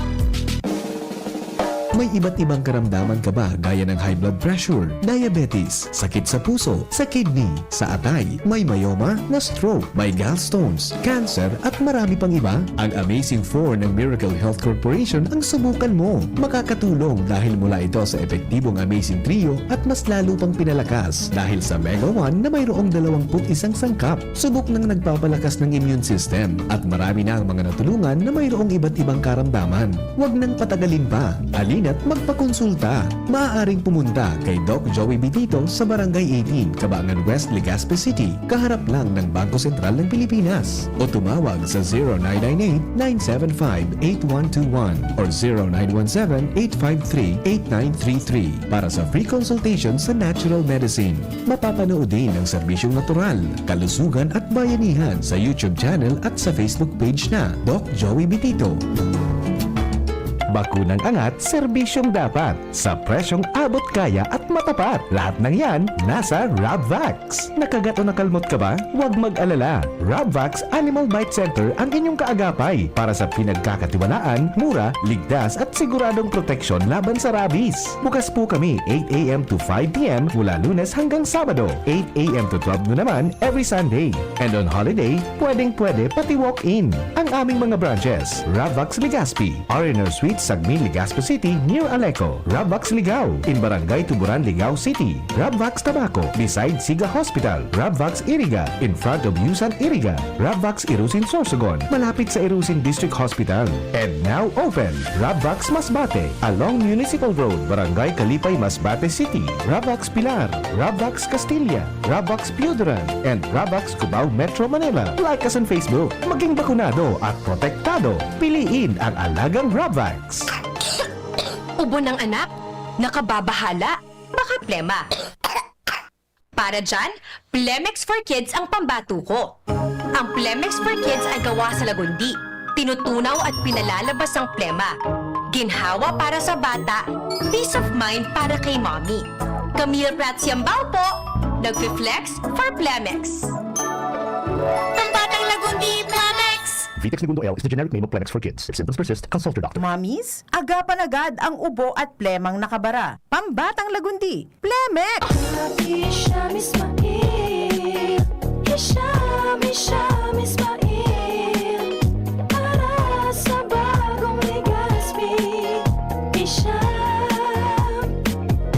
May iba't ibang karamdaman ka ba, gaya ng high blood pressure, diabetes, sakit sa puso, sa kidney, sa atay, may myoma, na-stroke, may gallstones, cancer, at marami pang iba? Ang Amazing Four ng Miracle Health Corporation ang subukan mo. Makakatulong dahil mula ito sa epektibong Amazing Trio at mas lalo pang pinalakas dahil sa Mega One na mayroong dalawampu't isang sangkap. Subok nang nagpapalakas ng immune system at marami na ang mga natulungan na mayroong iba't ibang karamdaman. Huwag nang patagalin pa. Halina't magpakonsulta. Maaaring pumunta kay Doc Joey Bitito sa Barangay eighteen, Cabangan West, Legazpi City, kaharap lang ng Bangko Sentral ng Pilipinas. O tumawag sa zero nine nine eight, nine seven five, eight one two one or zero nine one seven, eight five three, eight nine three three para sa free consultation sa natural medicine. Mapapanood din ang serbisyong natural, kalusugan at bayanihan sa YouTube channel at sa Facebook page na Doc Joey Bitito. Bakunang angat, serbisyong dapat, sa presyong abot-kaya at matapat. Lahat ng yan nasa Rabvax. Nakagat o nakalmot ka ba? Huwag mag-alala. Rabvax Animal Bite Center ang inyong kaagapay para sa pinagkakatiwalaan, mura, ligtas at siguradong proteksyon laban sa rabies. Bukas po kami eight a m to five p m mula Lunes hanggang Sabado, eight a m to twelve noon naman every Sunday. And on holiday, pwedeng-pwede pati walk-in. Ang aming mga branches, Ravvax Legazpi, R and R Suite, Sagmin, Legazpi City, near Aleco, Ravvax Ligao, in Barangay Tuburan, Ligao City, Ravvax Tabaco, beside Siga Hospital, Ravvax Iriga, in front of Yusan Iriga, Ravvax Irusin Sorsogon, malapit sa Irusin District Hospital. And now open, Ravvax Masbate, along Municipal Road, Barangay Kalipay, Masbate City, Ravvax Pilar, Ravvax Castilla, Ravvax Pioduran, and Ravvax Cubao, Metro Manila. Like us on Facebook. Maging bakunado at protektado. Piliin ang alagang Ravvax. Ubo ng anak? Nakababahala? Baka plema? Para dyan, Plemex for Kids ang pambato ko. Ang Plemex for Kids ay gawa sa lagundi. Tinutunaw at pinalalabas ang plema. Ginhawa para sa bata, peace of mind para kay mommy. Camille Prats Yambao po, nagfi-flex for Plemex. Pambatang lagundi, Plemex! Vitex Negundo L is the generic name of Plemex for Kids. If symptoms persist, consult your doctor. Mommies, agapan agad ang ubo at plemang nakabara. Pambatang lagundi, Plemex! Hisham Ismail, Hisham, Hisham Ismail, para sa bagong Legazpi. Hisham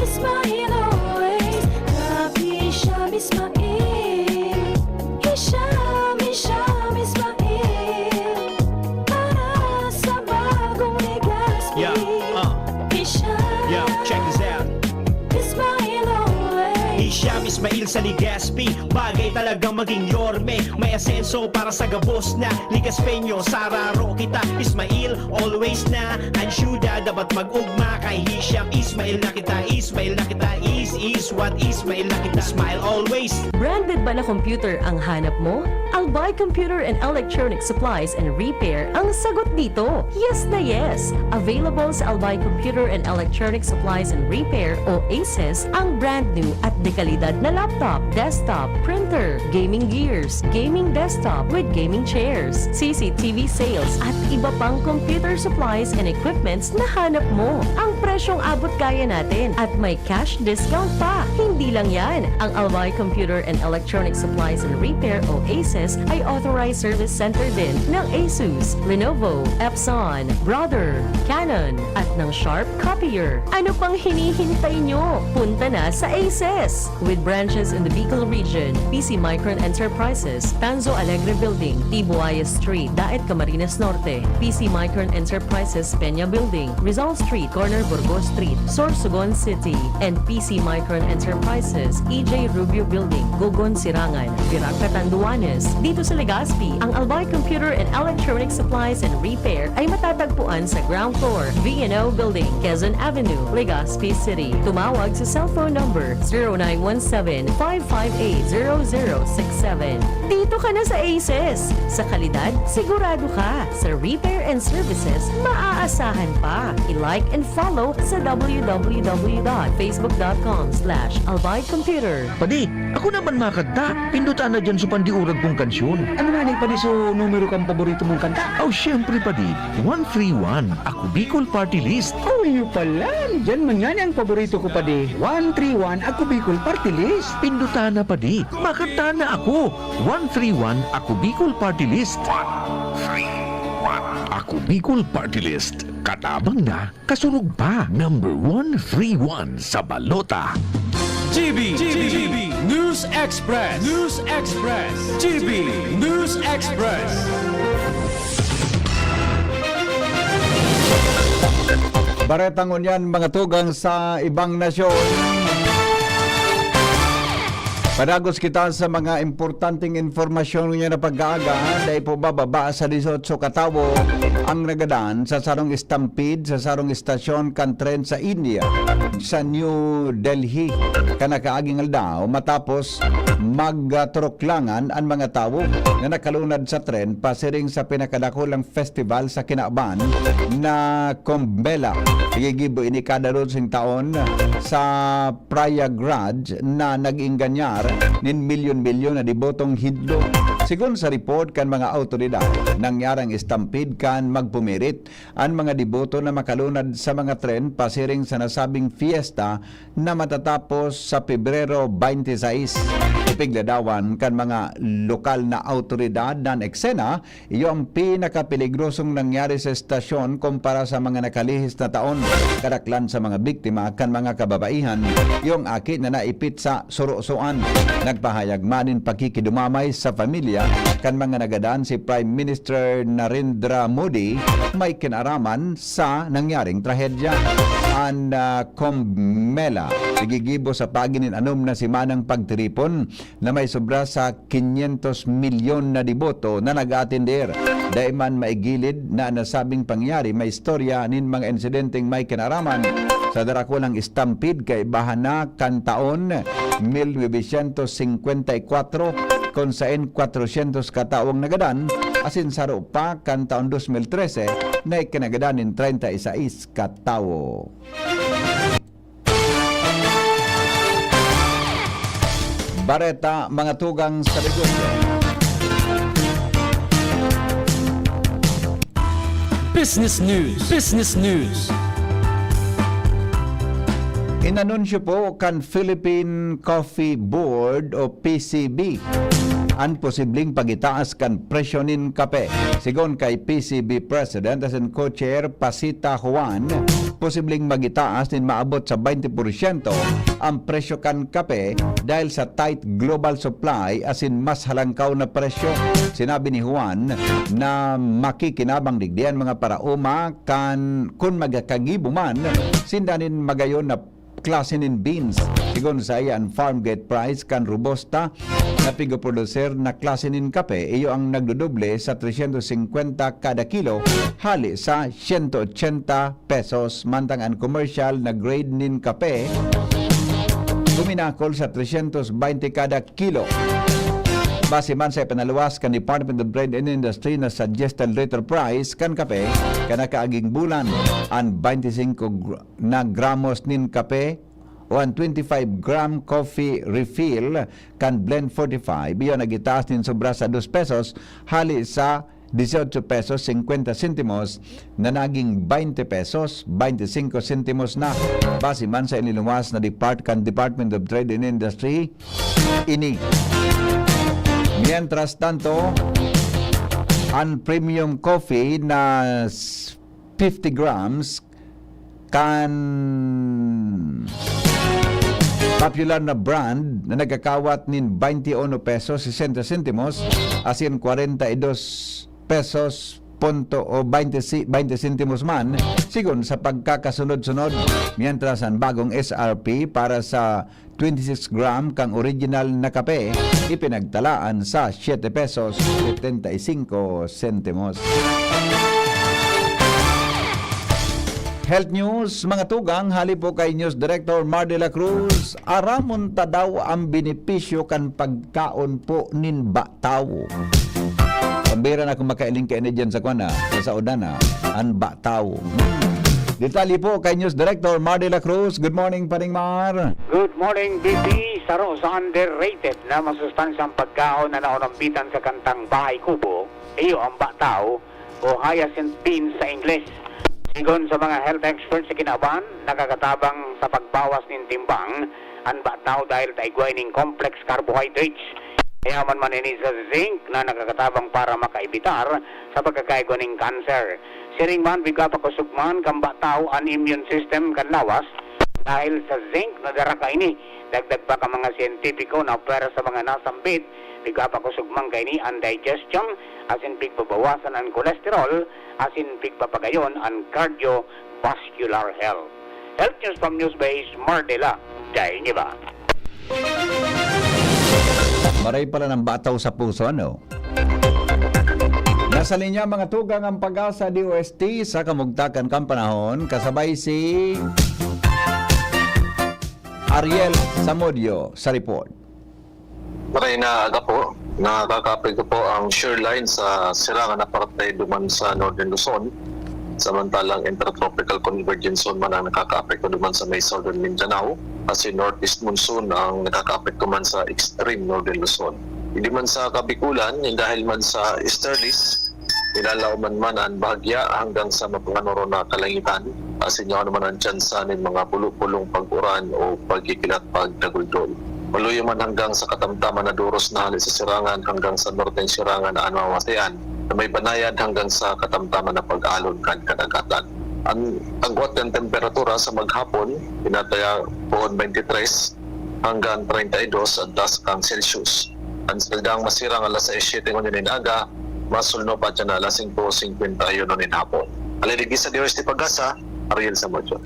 Ismail always, Rap Hisham Ismail, Hisham, Hisham Ismail, para sa bagong Legazpi. Yeah, uh. Hisham, yeah, check this out. Ismail always. Hisham Ismail sa Legazpi, bagay talagang maging yorme. May asenso para sa gabos na Legazpeño. Sararo kita, Ismail always na. Ang syudad dapat mag-ugma kay Hisham Ismail na kita, Ismail na kita, is, is, At Ismail na kita, smile always. Branded ba na computer ang hanap mo? Albay Computer and Electronic Supplies and Repair ang sagot dito. Yes na yes! Available sa Albay Computer and Electronic Supplies and Repair o ACES ang brand new at dekalidad na laptop, desktop, printer, gaming gears, gaming desktop with gaming chairs, C C T V sales at iba pang computer supplies and equipments na hanap mo. Ang presyong abot kaya natin at may cash discount pa. Hindi lang yan, ang Albay Computer and Electronic Supplies and Repair o ACES ay authorized service center din ng Asus, Lenovo, Epson, Brother, Canon, at ng Sharp Copier. Ano pang hinihintay nyo? Punta na sa ACES! With branches in the Bicol region, P C Micron Enterprises, Tanzo Alegre Building, Tibuaya Street, Daet, Camarines Norte, P C Micron Enterprises, Peña Building, Rizal Street, corner Burgos Street, Sorsogon City, and P C Micron Enterprises, E J Rubio Building, Gogon Sirangan, Virac, Catanduanes. Dito sa Legazpi, ang Albay Computer and Electronic Supplies and Repair ay matatagpuan sa ground floor, V and O Building, Quezon Avenue, Legazpi City. Tumawag sa cellphone number zero nine one seven, five five eight, zero zero six seven. Dito ka na sa ACES! Sa kalidad, sigurado ka. Sa repair and services, maaasahan pa. I-like and follow sa w w w dot facebook dot com slash albay computer. Padi, ako naman makanta. Pindutan na dyan sa pandiurag kong kansyon. Ano nga ni padi so numero kang paborito mong kanta? Aw, siyempre, padi. One three one, Ako Bicol Party List. Oh, yun pala. Diyan man nga ni ang paborito ko, padi. One three one, Ako Bicol Party List. Pindutan na, padi. Makanta na ako. One three one, Ako Bicol Party List. One three one, Ako Bicol Party List. Katabang na, kasurog pa. Number one three one sa balota. G B, G B, News Express, News Express, G B News Express. Baretang ngunyan, mga tugang sa ibang nasyon. Padagos kita sa mga importanteng impormasyon ngunyan na pag-aaga. Dai po bababa sa dieciocho katawo ang nagadan sa sarong stampede sa sarong istasyon kan tren sa India, sa New Delhi. Kan nakaaging aldaw, matapos magturuklangan an mga tawo na nakalunad sa tren pasiring sa pinakadakulang festival sa kinaban na Kumbh Mela. Igigibo ini kada doseng taon sa Prayagraj na nag-ingganyar nin milyon-milyon na debotong Hindu. Sigon sa report kan mga awtoridad, nangyari ang stampede kan magpumirit an mga deboto na makalunad sa mga tren pasiring sa nasabing fiesta na matatapos sa Pebrero twenty-six. Ipigladawan kan mga lokal na awtoridad na an eksena iyo ang pinakapeligrosong nangyari sa estasyon kumpara sa mga nakalihis na taon. Kadaklan sa mga biktima kan mga kababaihan, iyo ang aki na naipit sa suro-suan. Nagpahayag man nin pakikidumamay sa pamilya kan mga nagadan si Prime Minister Narendra Modi may kinaraman sa nangyaring trahedya. An ah, Kumbh Mela igigibo sa pagi nin anom na semanang pagtiripon na may sobra sa quinientos milyon na deboto na nag-aatender. Dai man maigilid na an nasabing pangyayari may istorya nin mga insidenteng may kinaraman sa darakulang stampede kaibahan na kan taon mil novecientos singkwenta y kwatro, kun saen kwatrosyentos ka tawo ang nagadan, asin saro pa kan taon dos mil trese na ikinagadan nin treinta y seis ka tawo. Bareta, mga tugang sa negosyo. Business News, Business News. Inanunsyo po kan Philippine Coffee Board o P C B an posibleng pagitaas kan presyo nin kape. Sigon kay P C B President asin Co-Chair Pasita Juan, posibleng magitaas nin maabot sa twenty porsyento ang presyo kan kape dahil sa tight global supply asin mas halangkaw na presyo. Sinabi ni Juan na makikinabang digdi an mga paraoma kan kun magkakagibo man sinda nin magayon na klase nin beans. Sigon saiya, an farm gate price kan Robusta na pigoproduser na klase nin kape, iyo ang nagdodoble sa tresyentos singkwenta kada kilo, hali sa siyento otsenta pesos, mantang an commercial na grade nin kape guminakol sa tresyentos baynte kada kilo. Base man sa ipinaluwas kan Department of Trade and Industry na suggested retail price kan kape kan nakaaging bulan, an baynte singko gr-, na gramos nin kape o an twenty-five gram coffee refill kan Blend forty-five, iyo nagitaas nin sobra sa dos pesos hali sa dieciocho pesos cincuenta sentimos na naging baynte pesos baynte singko sentimos na, base man sa iniluwas na depart-, kan Department of Trade and Industry ini. Mientras tanto, an premium coffee na s-, fifty grams kan popular na brand na nagkakawat nin baynte uno pesos sesenta sentimos asin kwarenta y dos pesos punto o baynte si-, baynte sentimos man, sigon sa pagkakasunod-sunod, mientras an bagong S R P para sa twenty-six gram kang original na kape, ipinagtalaan sa siete pesos setenta y cinco sentimos. Health News, mga tugang, hali po kay News Director Mar de la Cruz, aramon ta daw ang benepisyo kan pagkaon po nin bataw. Pambira na akong makailing kaini dyan sa kwan, ah, sa saodan, ah, an bataw. Hmm. Detalye po kay News Director Mar de la Cruz. Good morning, Paring Mar. Good morning, B P. Saro sa underrated na masustansyang pagkaon na naunambitan sa kantang bahay kubo, iyo ang bataw o hyacinth beans sa Ingles. Sigon sa mga health experts sa kinaban, nakakatabang sa pagbawas nin timbang an bataw dahil ta igwa ining complex carbohydrates. Mayaman man ini sa zinc na nakakatabang para makaibitar sa pagkakaigwa nin kanser. Siring man, igwa pa kusog man kan bataw an immune system kan lawas dahil sa zinc na dara kaini. Dagdag pa kan mga siyentipiko na pwera sa mga nasambit, igwa pa kusog man kaini an digestion, asin pigbabawasan an cholesterol, asin pigpapagayon an cardiovascular health. Health News from Newsbase, Mar de la, dai niba. Maray pala ng bataw sa puso, ano? Nasa linya, mga tugang, ang Pag-asa D O S T sa kamugtakan kan panahon, kasabay si Ariel Zamudio sa report. Maray na aga po, nakakaapekto po ang shear line sa sirangan na parte duman sa Northern Luzon. Samantalang intertropical convergence zone man ang nakakaapekto duman sa may Southern Mindanao, kasi northeast monsoon ang nakakaapekto man sa extreme Northern Luzon. Hindi man sa Kabikulan, yung dahil man sa easterlies, nilalaoman man an bahagya hanggang sa mapanganoro na kalangitan, asin yaon naman an tsansa nin mga pulo-pulong pag-uran o pagkikilat pagdaguldol. Maluya man hanggang sa katamtaman na duros na hali sa sirangan hanggang sa norteng sirangan na an mamasayan na may banayad hanggang sa katamtaman na pag-alon kan kadagatan. An agwat kan temperatura sa maghapon, pinataya poon twenty-three hanggang treinta y dos an taas kan Celsius. An saldang masirang alas sais siyete ngunyan nin aga, masulno pa dyan na alas singko singkwenta y uno nin hapon. Alay digdi sa D O S T Pag-asa, Ariel Zamudio.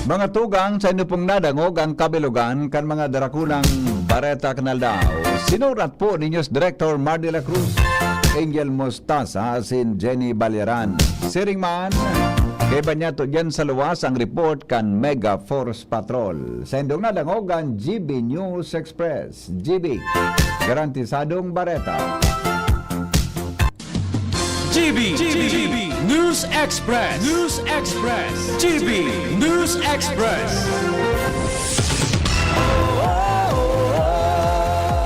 Mga tugang, sa inyo pong nadangog ang kabilugan kan mga darakulang bareta kan aldaw. Sinurat po ni News Director Mar de la Cruz, Angel Mostaza, asin Jenny Baliran. Siring man, kaiba niya to dyan sa luwas ang report kan Mega Force Patrol. Sa indong nadangog ang G B News Express. G B, garantisadong bareta. G B, G B, News Express, News Express, G B News Express.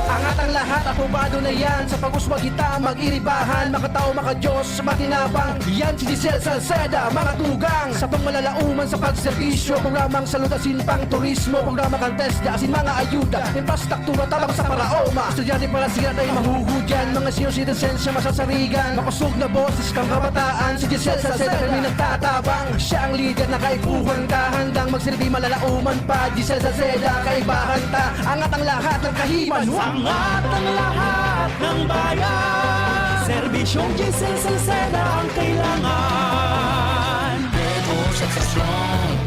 Angat ang lahat, aprobado na yan. Sa pag-uswag kita, mag-iribahan, makatao, makadiyos, matinabang. Yan si Giselle Salceda, mga tugang. Sa pangmalalauman sa pagserbisyo, programang salud asin pang turismo, programa kan TESDA asin mga ayuda, infrastruktura tabang sa paraoma. Estudyante para siya tayo mahuhudyan, mga senior citizens siya masasarigan. Makosog na boses kang kabataan, si Giselle Salceda kami nagtatabang. Siya ang lider na kaipuhan ka, handang magsilbi malalauman pa. Giselle Salceda, kaibahan ta, angat ang lahat ng kahiman. Angat ang lahat ng bayan. Serbisyong Giselle Salceda ang kailangan.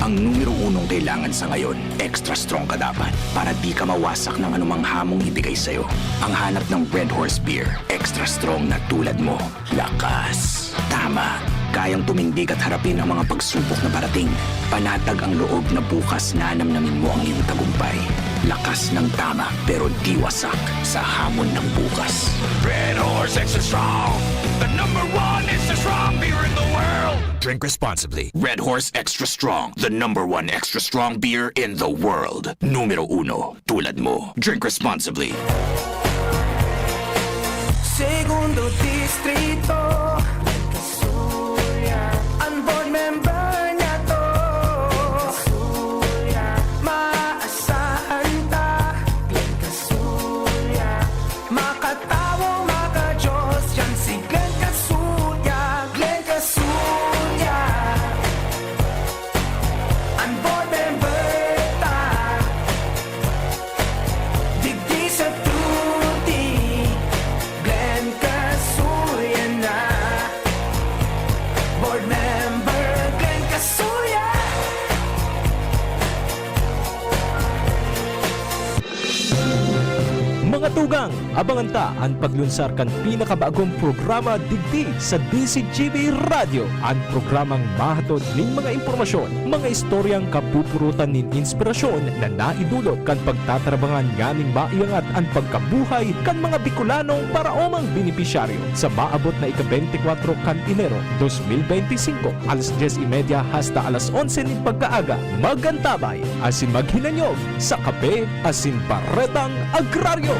Ang numero unong kailangan sa ngayon, extra strong ka dapat para di ka mawasak ng anumang hamong ibigay sa'yo. Ang hanap ng Red Horse Beer, extra strong na tulad mo. Lakas, tama, Kayang tumindig at harapin ang mga pagsubok na parating. Panatag ang loob na bukas nanamnamin mo ang iyong tagumpay. Lakas ng tama, pero di wasak sa hamon ng bukas. Red Horse Extra Strong, the number one extra strong beer in the world. Drink responsibly. Red Horse Extra Strong, the number one extra strong beer in the world. Numero uno, tulad mo. Drink responsibly. Segundo Distrito, Kasuya. An board member niya to, Kasuya. Maasahan ta, Glenn Kasuya. Makatawo, makajos, yan si Glenn Kasuya, Glenn Kasuya. An board member ta, digdi sa tuti, Glenn Kasuya na. Board member, Glenn Kasuya. Mga tugang, abangan ta an paglunsar kan pinakabagong programa digdi sa D C G B Radyo, an programang mahatod nin mga impormasyon, mga istoryang kapupurutan nin inspirasyon na naidulot kan pagtatarabangan nganing maiangat an pagkabuhay kan mga Bicolanong paraomang benepisyaryo sa maabot na ika-bente kwatro kan Enero dos mil bente y singko, alas dyes y media hasta alas onse nin pagkaaga. Mag-antabay asin maghinanyog sa Kape asin Baretang Agraryo.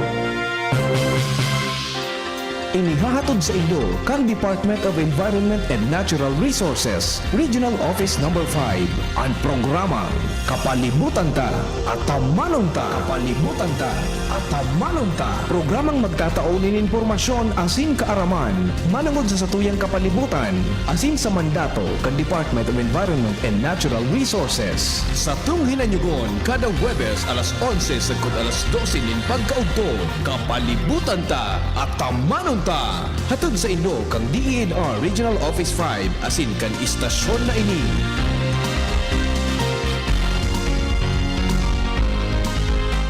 Inihahatod sa inyo kan Department of Environment and Natural Resources, Regional Office Number five, an programang Kapalibutan Ta, Atamanon Ta. Kapalibutan Ta, Atamanon Ta. Programang magtatao nin impormasyon asin kaaraman manongod sa satuyang kapalibutan asin sa mandato kan Department of Environment and Natural Resources. Satong hinanyogon kada Huwebes alas onse sagkod alas dose nin pagkaugto, Kapalibutan Ta, Atamanon Ta. Hatod sa inyo kan D E N R Regional Office five asin kan istasyon na ini.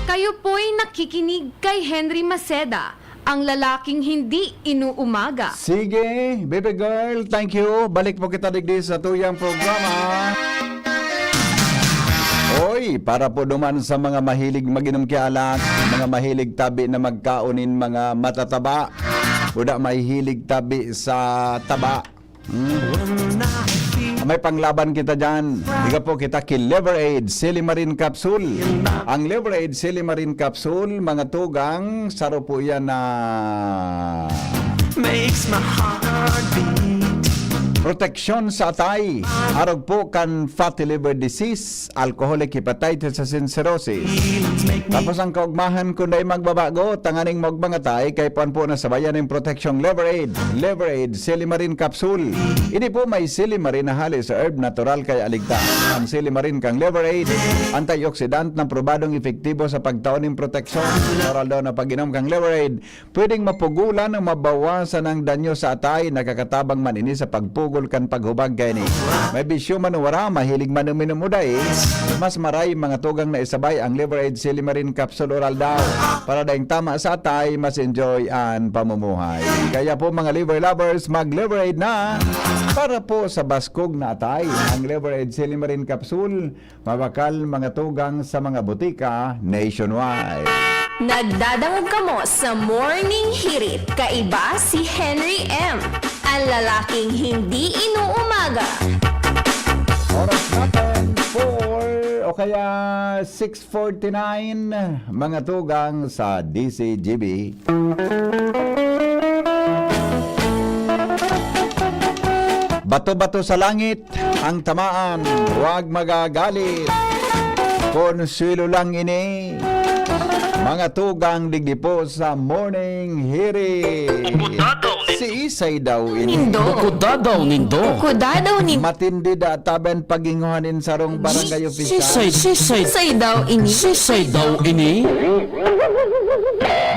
Kayo po'y nakikinig kay Henry Maceda, ang lalaking hindi inuumaga. Sige, baby girl, thank you. Balik po kita digdi sa tuyang programa. Oy, para po duman sa mga mahilig mag-inom ki alak, mga mahilig tabi na magkaon nin mga matataba, o da mahihilig tabi sa taba. Hmm. May panglaban kita dyan. Iga po kita ki Liver Aid Silimarin Capsule. Ang Liver Aid Silimarin Capsule, mga tugang, saro po yan na Makes my heart beat. Proteksyon sa atay. Arog po kan fatty liver disease, alcoholic hepatitis asin cirrhosis. Tapos ang kaugmahan, kun dai magbabago, tanganing magmangata, kaipuhan po na sabayan nin proteksyong Liver Aid. Liver Aid, Silimarin Capsule. Ini po may silimarin na hali sa herb, natural kaya ligtas. Ang silimarin kang Liver Aid, antioxidant na probadong epektibo sa pagtao nin proteksyon. Natural daw na pag-inom kang Liver Aid. Pwedeng mapugulan o mabawasan ang danyo sa atay, nakakatabang man ini sa pagpugol kan paghubag kaini. May bisyo man o wara, mahilig man uminom o dai, mas maray mga tugang na isabay ang Liver Aid Silimarin Capsule Oral daw. Para daing tama sa atay, mas enjoy an pamumuhay. Kaya po mga liver lovers, mag Liver Aid na para po sa baskog na atay. Ang Liver Aid Silimarin Capsule, mabakal mga tugang sa mga botika nationwide. Nagdadangog kamo sa Morning Hirit, kaiba si Henry M, ang lalaking hindi inuumaga. Oras natin, four o kaya six forty-nine, mga tugang sa D C G B. Bato-bato sa langit ang tamaan, huwag magagalit. Konsuelo lang ini. Mga tugang digdi po sa Morning Hirit. Bukod daw nin- Si Isay daw ini. Nindo. Bukod daw nindo. Bukod daw nin- Matindi da taben paghinguhan nin sarong barangay opisyal. Sisay, sisay. Sisay daw ini. Sisay daw ini.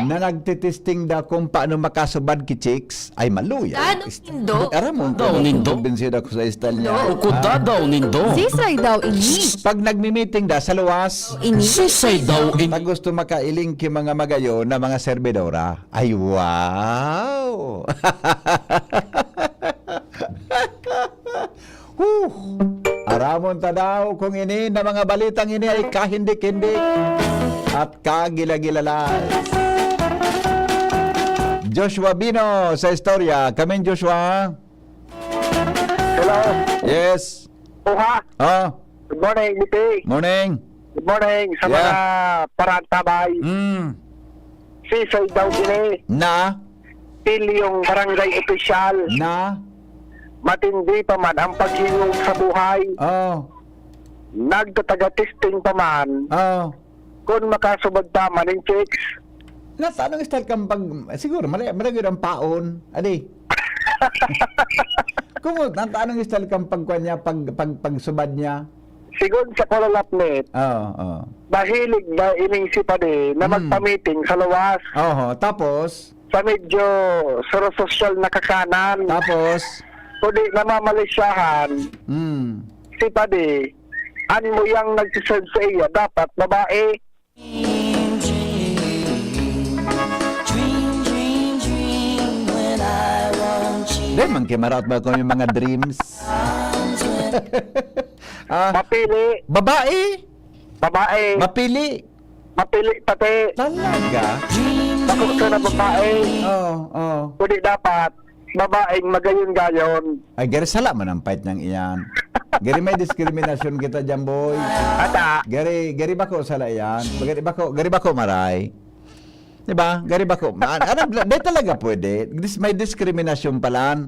Na nagtitesting daw kung paano makasubad ki chicks. Ay, maluya. Dado nindo. Aram mo, Dado nindo. Kumbinsido ako sa style niya. Nindo. Ukod Ah. Dado nindo. Sisay daw ini. Pag nagmi-meeting da sa luwas, Ini. Sisay daw ini. Pag gusto makailing ki mga magayon na mga serbidora. Ay, wow! Huh! Aramon ta daw kung ini na mga balitang ini ay kahindik-hindik at kagilagilalas. Joshua Bino sa istorya. Kamin, Joshua? Hello. Yes. Oha. Oh. Good morning, B P. Morning. Good morning sa Yeah. mga parantabay. Mm. Sisay daw ini? Na? Pilyong barangay opisyal. Na? Matindi pa man ang paghingog sa buhay. Oh. Nagtataga-testing pa man. Oh. Kun makasubad pa man in chicks. Nasa anong style kang pag-, siguro, mali, mali yun ang paon. Adi. Kung nasa anong style kang pagkuha niya, pag, pag, pagsubad niya? Sigon sa Kulalapnit, Oo, oo. mahilig ba ining si Padi na Hmm. magpamiting sa luwas? Oho, tapos? Sa medyo sorososyal na kakanan. Tapos? Kundi namamalisyahan, Hmm. si Padi, an muyang nagsisend sa iya, dapat babae. Dream, dream, dream when I want you. Dahil man kayo maraot ba kung yung mga dreams? Ah, Mapili. Babae? Babae. Mapili? Mapili pati. Talaga? Bako siya na babae. Oo, oo. Kundi dapat, babaeng magayon-gayon. Ay, gari sala man ang pait niyang iyan. Gari may diskriminasyon kita diyan, boy. Ata. Gari, gari bako sala iyan. Gari bako, gari bako maray. Di ba? Gari bako. Ma-, ano, di talaga pwede. Dis-, may diskriminasyon palan.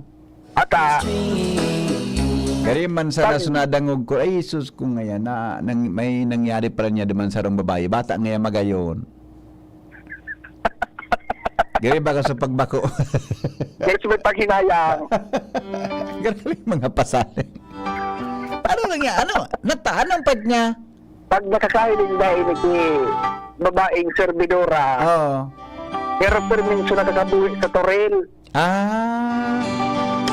Ata. Gari man sa Pag- rason na dangog ko, "Ay, Jesus ko ngayon, na, nang, may nangyari pala niya duman sa rong babae. Bata ngayon magayon." Gari baka sa pagbako. Gari sa may paghinayang. Grabe yung mga pasahe. Paano lang yan? Ano? Nataan ang pad niya? Pag nakakahiling dahil ni si babaeng servidora, Oo. pero perminso nakakabuhi sa toril. Ah.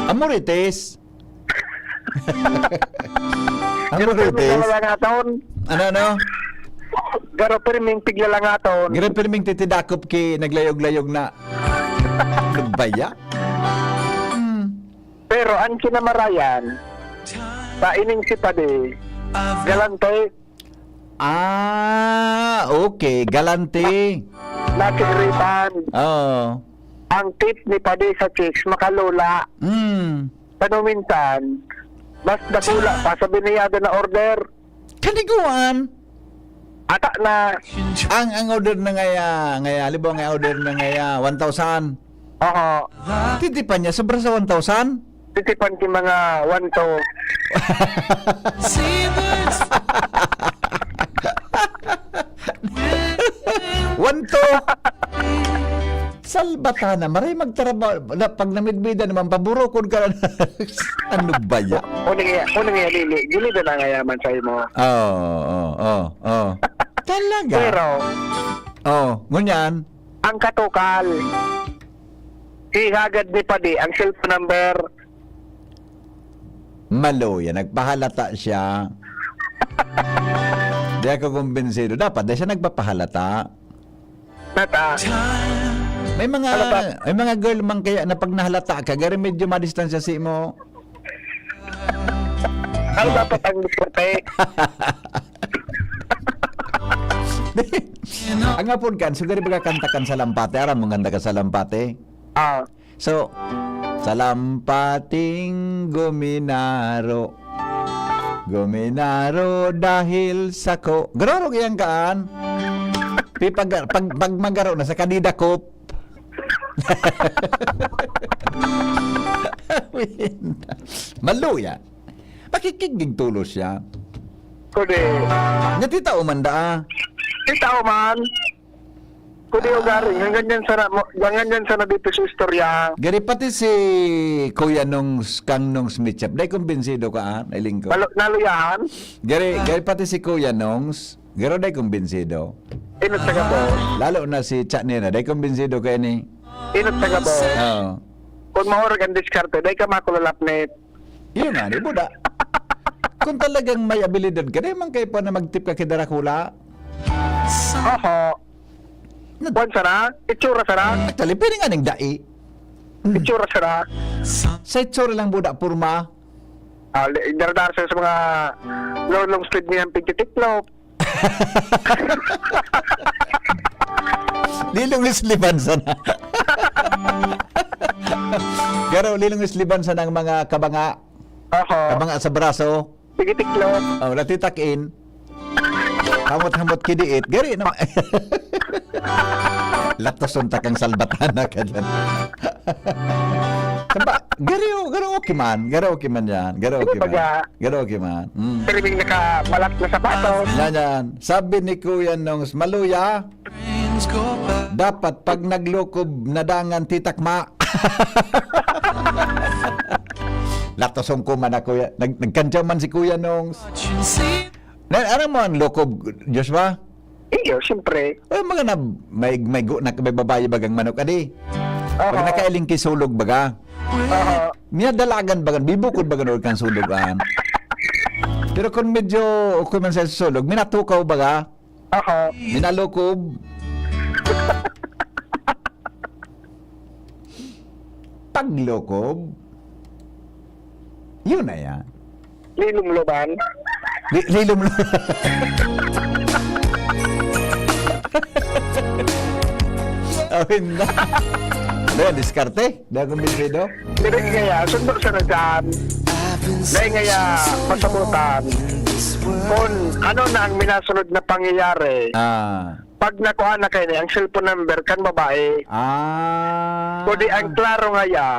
Amorites. Ang Pero Marites. Pero lang aton. Ano, ano? Pero pirming pigla lang aton. Garo pirming titidakop ki naglayog-layog na. Ano ba ya? Hmm. Pero ang kinamarayan, sa ining sipadi, galante. Ah, okay. Galante. Nasi Riban. Oo. Ang tip ni Padi sa chicks, makalola. Hmm. Panuminsan, mas dakula pa sa binayada na order. Kaniguan. Ata na. Ang, ang order na ngaya, ngaya, halimbawa nga order na ngaya, one thousand. Oo. Titipan niya, sobra sa one thousand? Titipan ki mga one to. One to. Salbatana, maray magtrabaho. Na, pag namidbidan naman, paburokon ka na. Ano ba yan? Unang iya, unang iya, Lili. Gilid na nangayaman sa imo. Oo, oo, oo, oo. Talaga? Pero, Oh, ngunyan? Ang katukal. Hihagad ni Padi ang cellphone number. Malo yan. Nagpahalata siya. Di ako kumbinsido. Dapat di siya nagpapahalata. Nata. May mga, Ano ba? May mga girl man kaya na pag nahalata ka, gari medyo madistansya si mo. Ano dapat ang diskarte? Ang apod kan, so gari baga kanta kan Salampati. Aram mo kanta kan Salampati? Ah. So, Salampating guminaro. Guminaro dahil sako. Garorog yan kaan. Pipag-, pag, pag magaro na sa kadidakop. Maluya. Pakikigdig tulos siya. Kundi. Natitao man da, ah. Titao man. Kundi Ah. ugaring, ang ganyan sana mo, ang ganyan sana dito sa istorya. Gari pati si Kuya Nongs, Kang Nongs Mitchell, dai kumbinsido ka, ah, nailing ko. Malo-, naluyahan? Gari, gari pati si Kuya Nongs, garo dai kumbinsido. Inot sa gabos. Lalo na si Chat Nena, dai kumbinsido ka ini. Inot sa gabos. Oo. Kung maurag ang diskarte, dai ka makulalapnit. Yun nga, di ba da? Kung talagang may abilidad ka, di man kayo pa na mag-tip ka kay Dracula. Oho. Nag- Kwan sana? Itsura sana? Actually, pwede nga ning dai. Itsura sana? Sa itsura lang buda, purma. Ah, li-, daradara sa, sa mga long, long sleeve niyan, pigtitiklop. Lilong isliban sana. Pero lilong isliban sana ang mga kabanga. Oho. Kabanga sa braso. Pigtitiklop. Oh, natitakin. Hamot-hamot kidiit. Gari naman. Latoson ta kang salbatana ka dyan. Saba, gari, oh, gari okay man. Gari okay man yan. Gari okay man. Baga. Gari okay man. Mm. Pirming nakabalat na sapatos. Yan, yan. Sabi ni Kuya Nongs, Maluya, dapat pag naglukob na dangan titakma. Latoson ko man ako, Kuya. Nag-, nagkantya man si Kuya Nongs. Na, ano mo ang lukob, Joshua? Iyo, siyempre. Ay, mga na, may, may, gu-, na, may babae bagang manok, adi. Pag Aha. nakailing kisulog baga, Aha. niya dalagan baga, bibukod baga na kan sulugan. Pero kung medyo okay man sa sulog, minatukaw baga, Aha. minalukob. Paglukob. Yun na yan. Lilumluban. Li-, lilumluban. Awin na. Ayan, diskarte. Dahil kumbinsido. Direk kaya, sundo sa na dyan. Dahil kaya, masabutan. Kung ano na ang minasunod na pangyayari. Ah. Pag nakuha na kayo niya, ang cellphone number kan babae. Ah. Kundi ang klaro nga ya,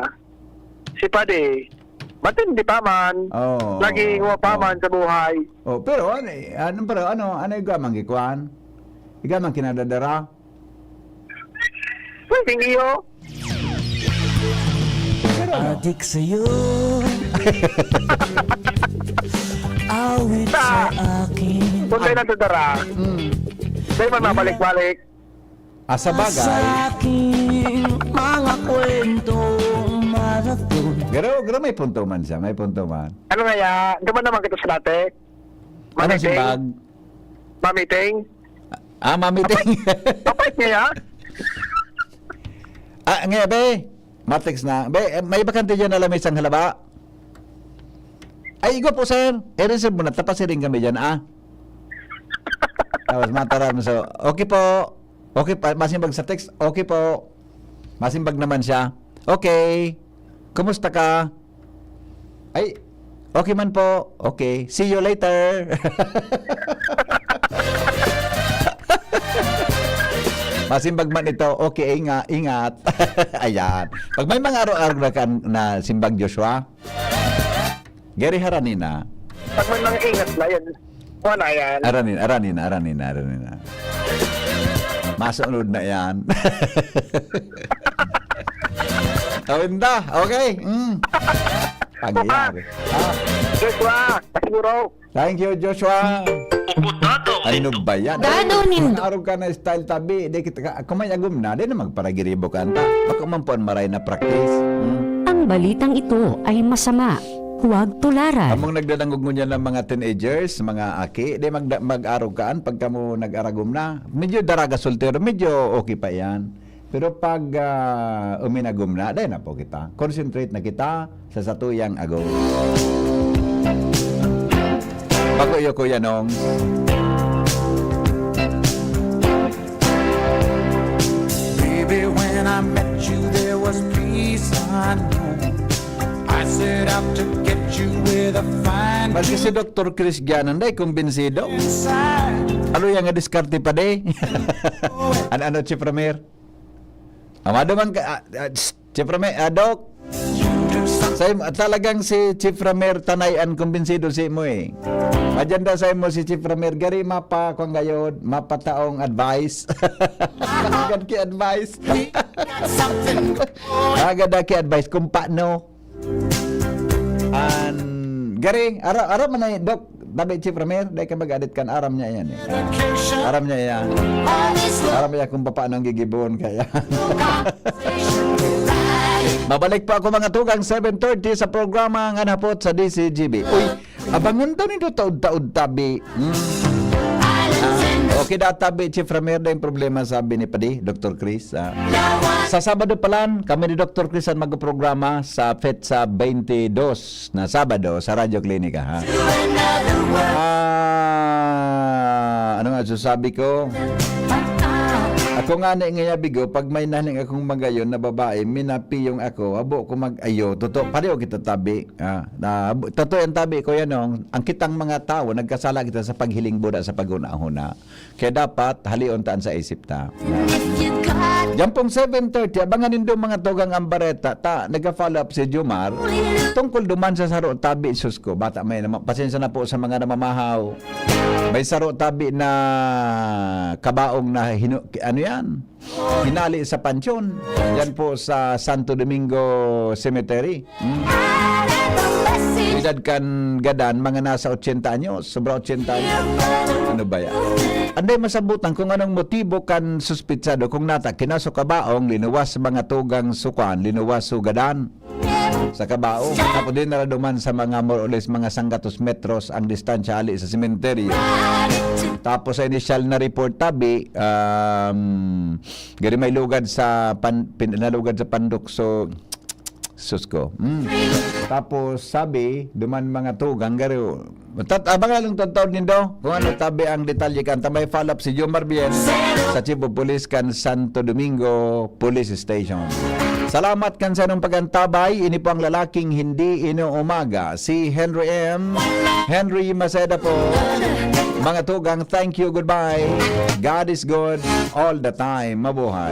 si Padi, matindi pa man. Oo, Lagi oo, huwa pa oo. man sa buhay. Oh, pero ano, eh, ano, pero ano, ano yung gamang gikuan? Igamang kinadadara? Pwedeng iyo. Pero ano? Adik sa'yo. Awit sa akin. Kung tayo natutara, Mm. tayo man mabalik-balik. Ah, sa bagay. Sa aking mga kwentong marathon. Pero, pero may punto man siya, may punto man. Ano nga ya? Di ba naman kita sa dati? Anong Mamiting? simbag? Mamiting? Ah, mamiting. Apay nga ya? Ah, nga, be. Matext na. Be, eh, may bakante dyan na lamesang halaba? Ay, igwa po, sir. I-reserve mo na. Tapasiring kami dyan, ah. Tapos mataram. So, okay po. Okay pa. Masimbag sa text. Okay po. Masimbag naman siya. Okay. Kumusta ka? Ay, okay man po. Okay. See you later. Masimbag man ito. Okay, inga-, ingat. Ayan. Pag may mga araw-araw na kan-, na simbag, Joshua, gari harani na. Pag may mga ingat na yan, wala yan. Aranin, aranin, aranin, aranin na. Masunod na yan. Tawin da. Okay. Mm. Pangyayari. Ah. Joshua, siguro. Thank you, Joshua. Ano ba yan? Dado Ay, nindo. Arog ka na style tabi. Di kita ka, kung may agom na, di na magparagiribo ka, anta. Baka man po ang maray na practice. Hmm? Ang balitang ito ay masama. Huwag tularan. Among nagdadangog ngunyan ng mga teenagers, mga aki, di magda-, mag-arog kaan pag kamo nag-aragom na. Medyo daraga soltero, medyo okay pa yan. Pero pag, ah, uminagom na, dai na po kita. Concentrate na kita sa satuyang agom. Bago iyo, Kuya Nong. Baby, when I met you, there was peace unknown. I set out to get you with a fine Maski si Doktor Chris Gianan, dai kumbinsido. Inside. Ano yan nga diskarte pa, de? Ano, ano, Chief Ramir? Amado man ka, ah, ah, tss, Chief Ramir, ah, Doc. Sa im-, talagang si Chief Ramir, tanay an kumbinsido si mo eh. Madyan daw sa imo si Chief Ramir, gari mapa, kung gayod, mapataong advice. Agad ki advice. Agad ki advice kung paano. An, gari, ara, ara man ay, Doc, tabi Chief Ramir, dai ka mag-adit kan aram niya yan eh. Ah, aram niya yan. Aram niya kung paano ang gigibon kaya. Mabalik po ako mga tugang seven thirty sa programa Ngan Hapot sa D C G B. Uy, abangan daw nindo taod-taod tabi. Hmm. Ah. Okay, data, Bichi Framer, na yung problema, sabi ni Padi, Doktor Chris. Ah. Sa Sabado pa lang, kami ni Doktor Chris ang magprograma sa petsa twenty-two na Sabado sa Radyo Klinika, ha? Ah, ano nga sasabi ko? Ako nga ni ngayabi ko, pag may naning akong magayon na babae, minapiyong ako, abo ko mag-ayo. Totoo, pareho kita tabi. Ah, na, totoo yan tabi, Kuya Nong. Ang kitang mga tawo, nagkasala kita sa paghiling buda sa paghuna-huna. Kaya dapat, halion ta an sa isip ta. Diyan pong seven thirty, abangan nindo mga tugang ang bareta. Ta, nagka-follow up si Jomar. Tungkol duman sa saro tabi, sus ko, bata may naman. Pasensya na po sa mga namamahaw. May saro tabi na kabaong na hinu-, ano yan? Hinali sa pansyon. Yan po sa Santo Domingo Cemetery. Hmm. Edad kan gadan, mga nasa ochenta anyos, sobra ochenta anyos. Ano ba yan? Anday masabutan kung anong motibo kan suspitsado, kung nata kinaso kabaong, linuwas mga tugang sukan, linuwas sugadan sa kabaong. Tapos din naraduman sa mga more or less mga sanggatos metros ang distansya hali sa sementeryo. Tapos sa initial na report tabi, um, gari may lugad sa pan, pin, nalugad sa pandok, so sus ko. Mm. Tapos sabi, duman mga tugang, gari, tat, abang lang tataw nindo kung ano tabi ang detalye kan. Tambay follow up si Jomar Bien sa Chief of Police kan Santo Domingo Police Station. Salamat kan sanong pagantabay. Ini po ang lalaking hindi inuumaga, si Henry M. Henry Maceda po. Mga tugang, thank you, goodbye. God is good all the time. Mabuhay.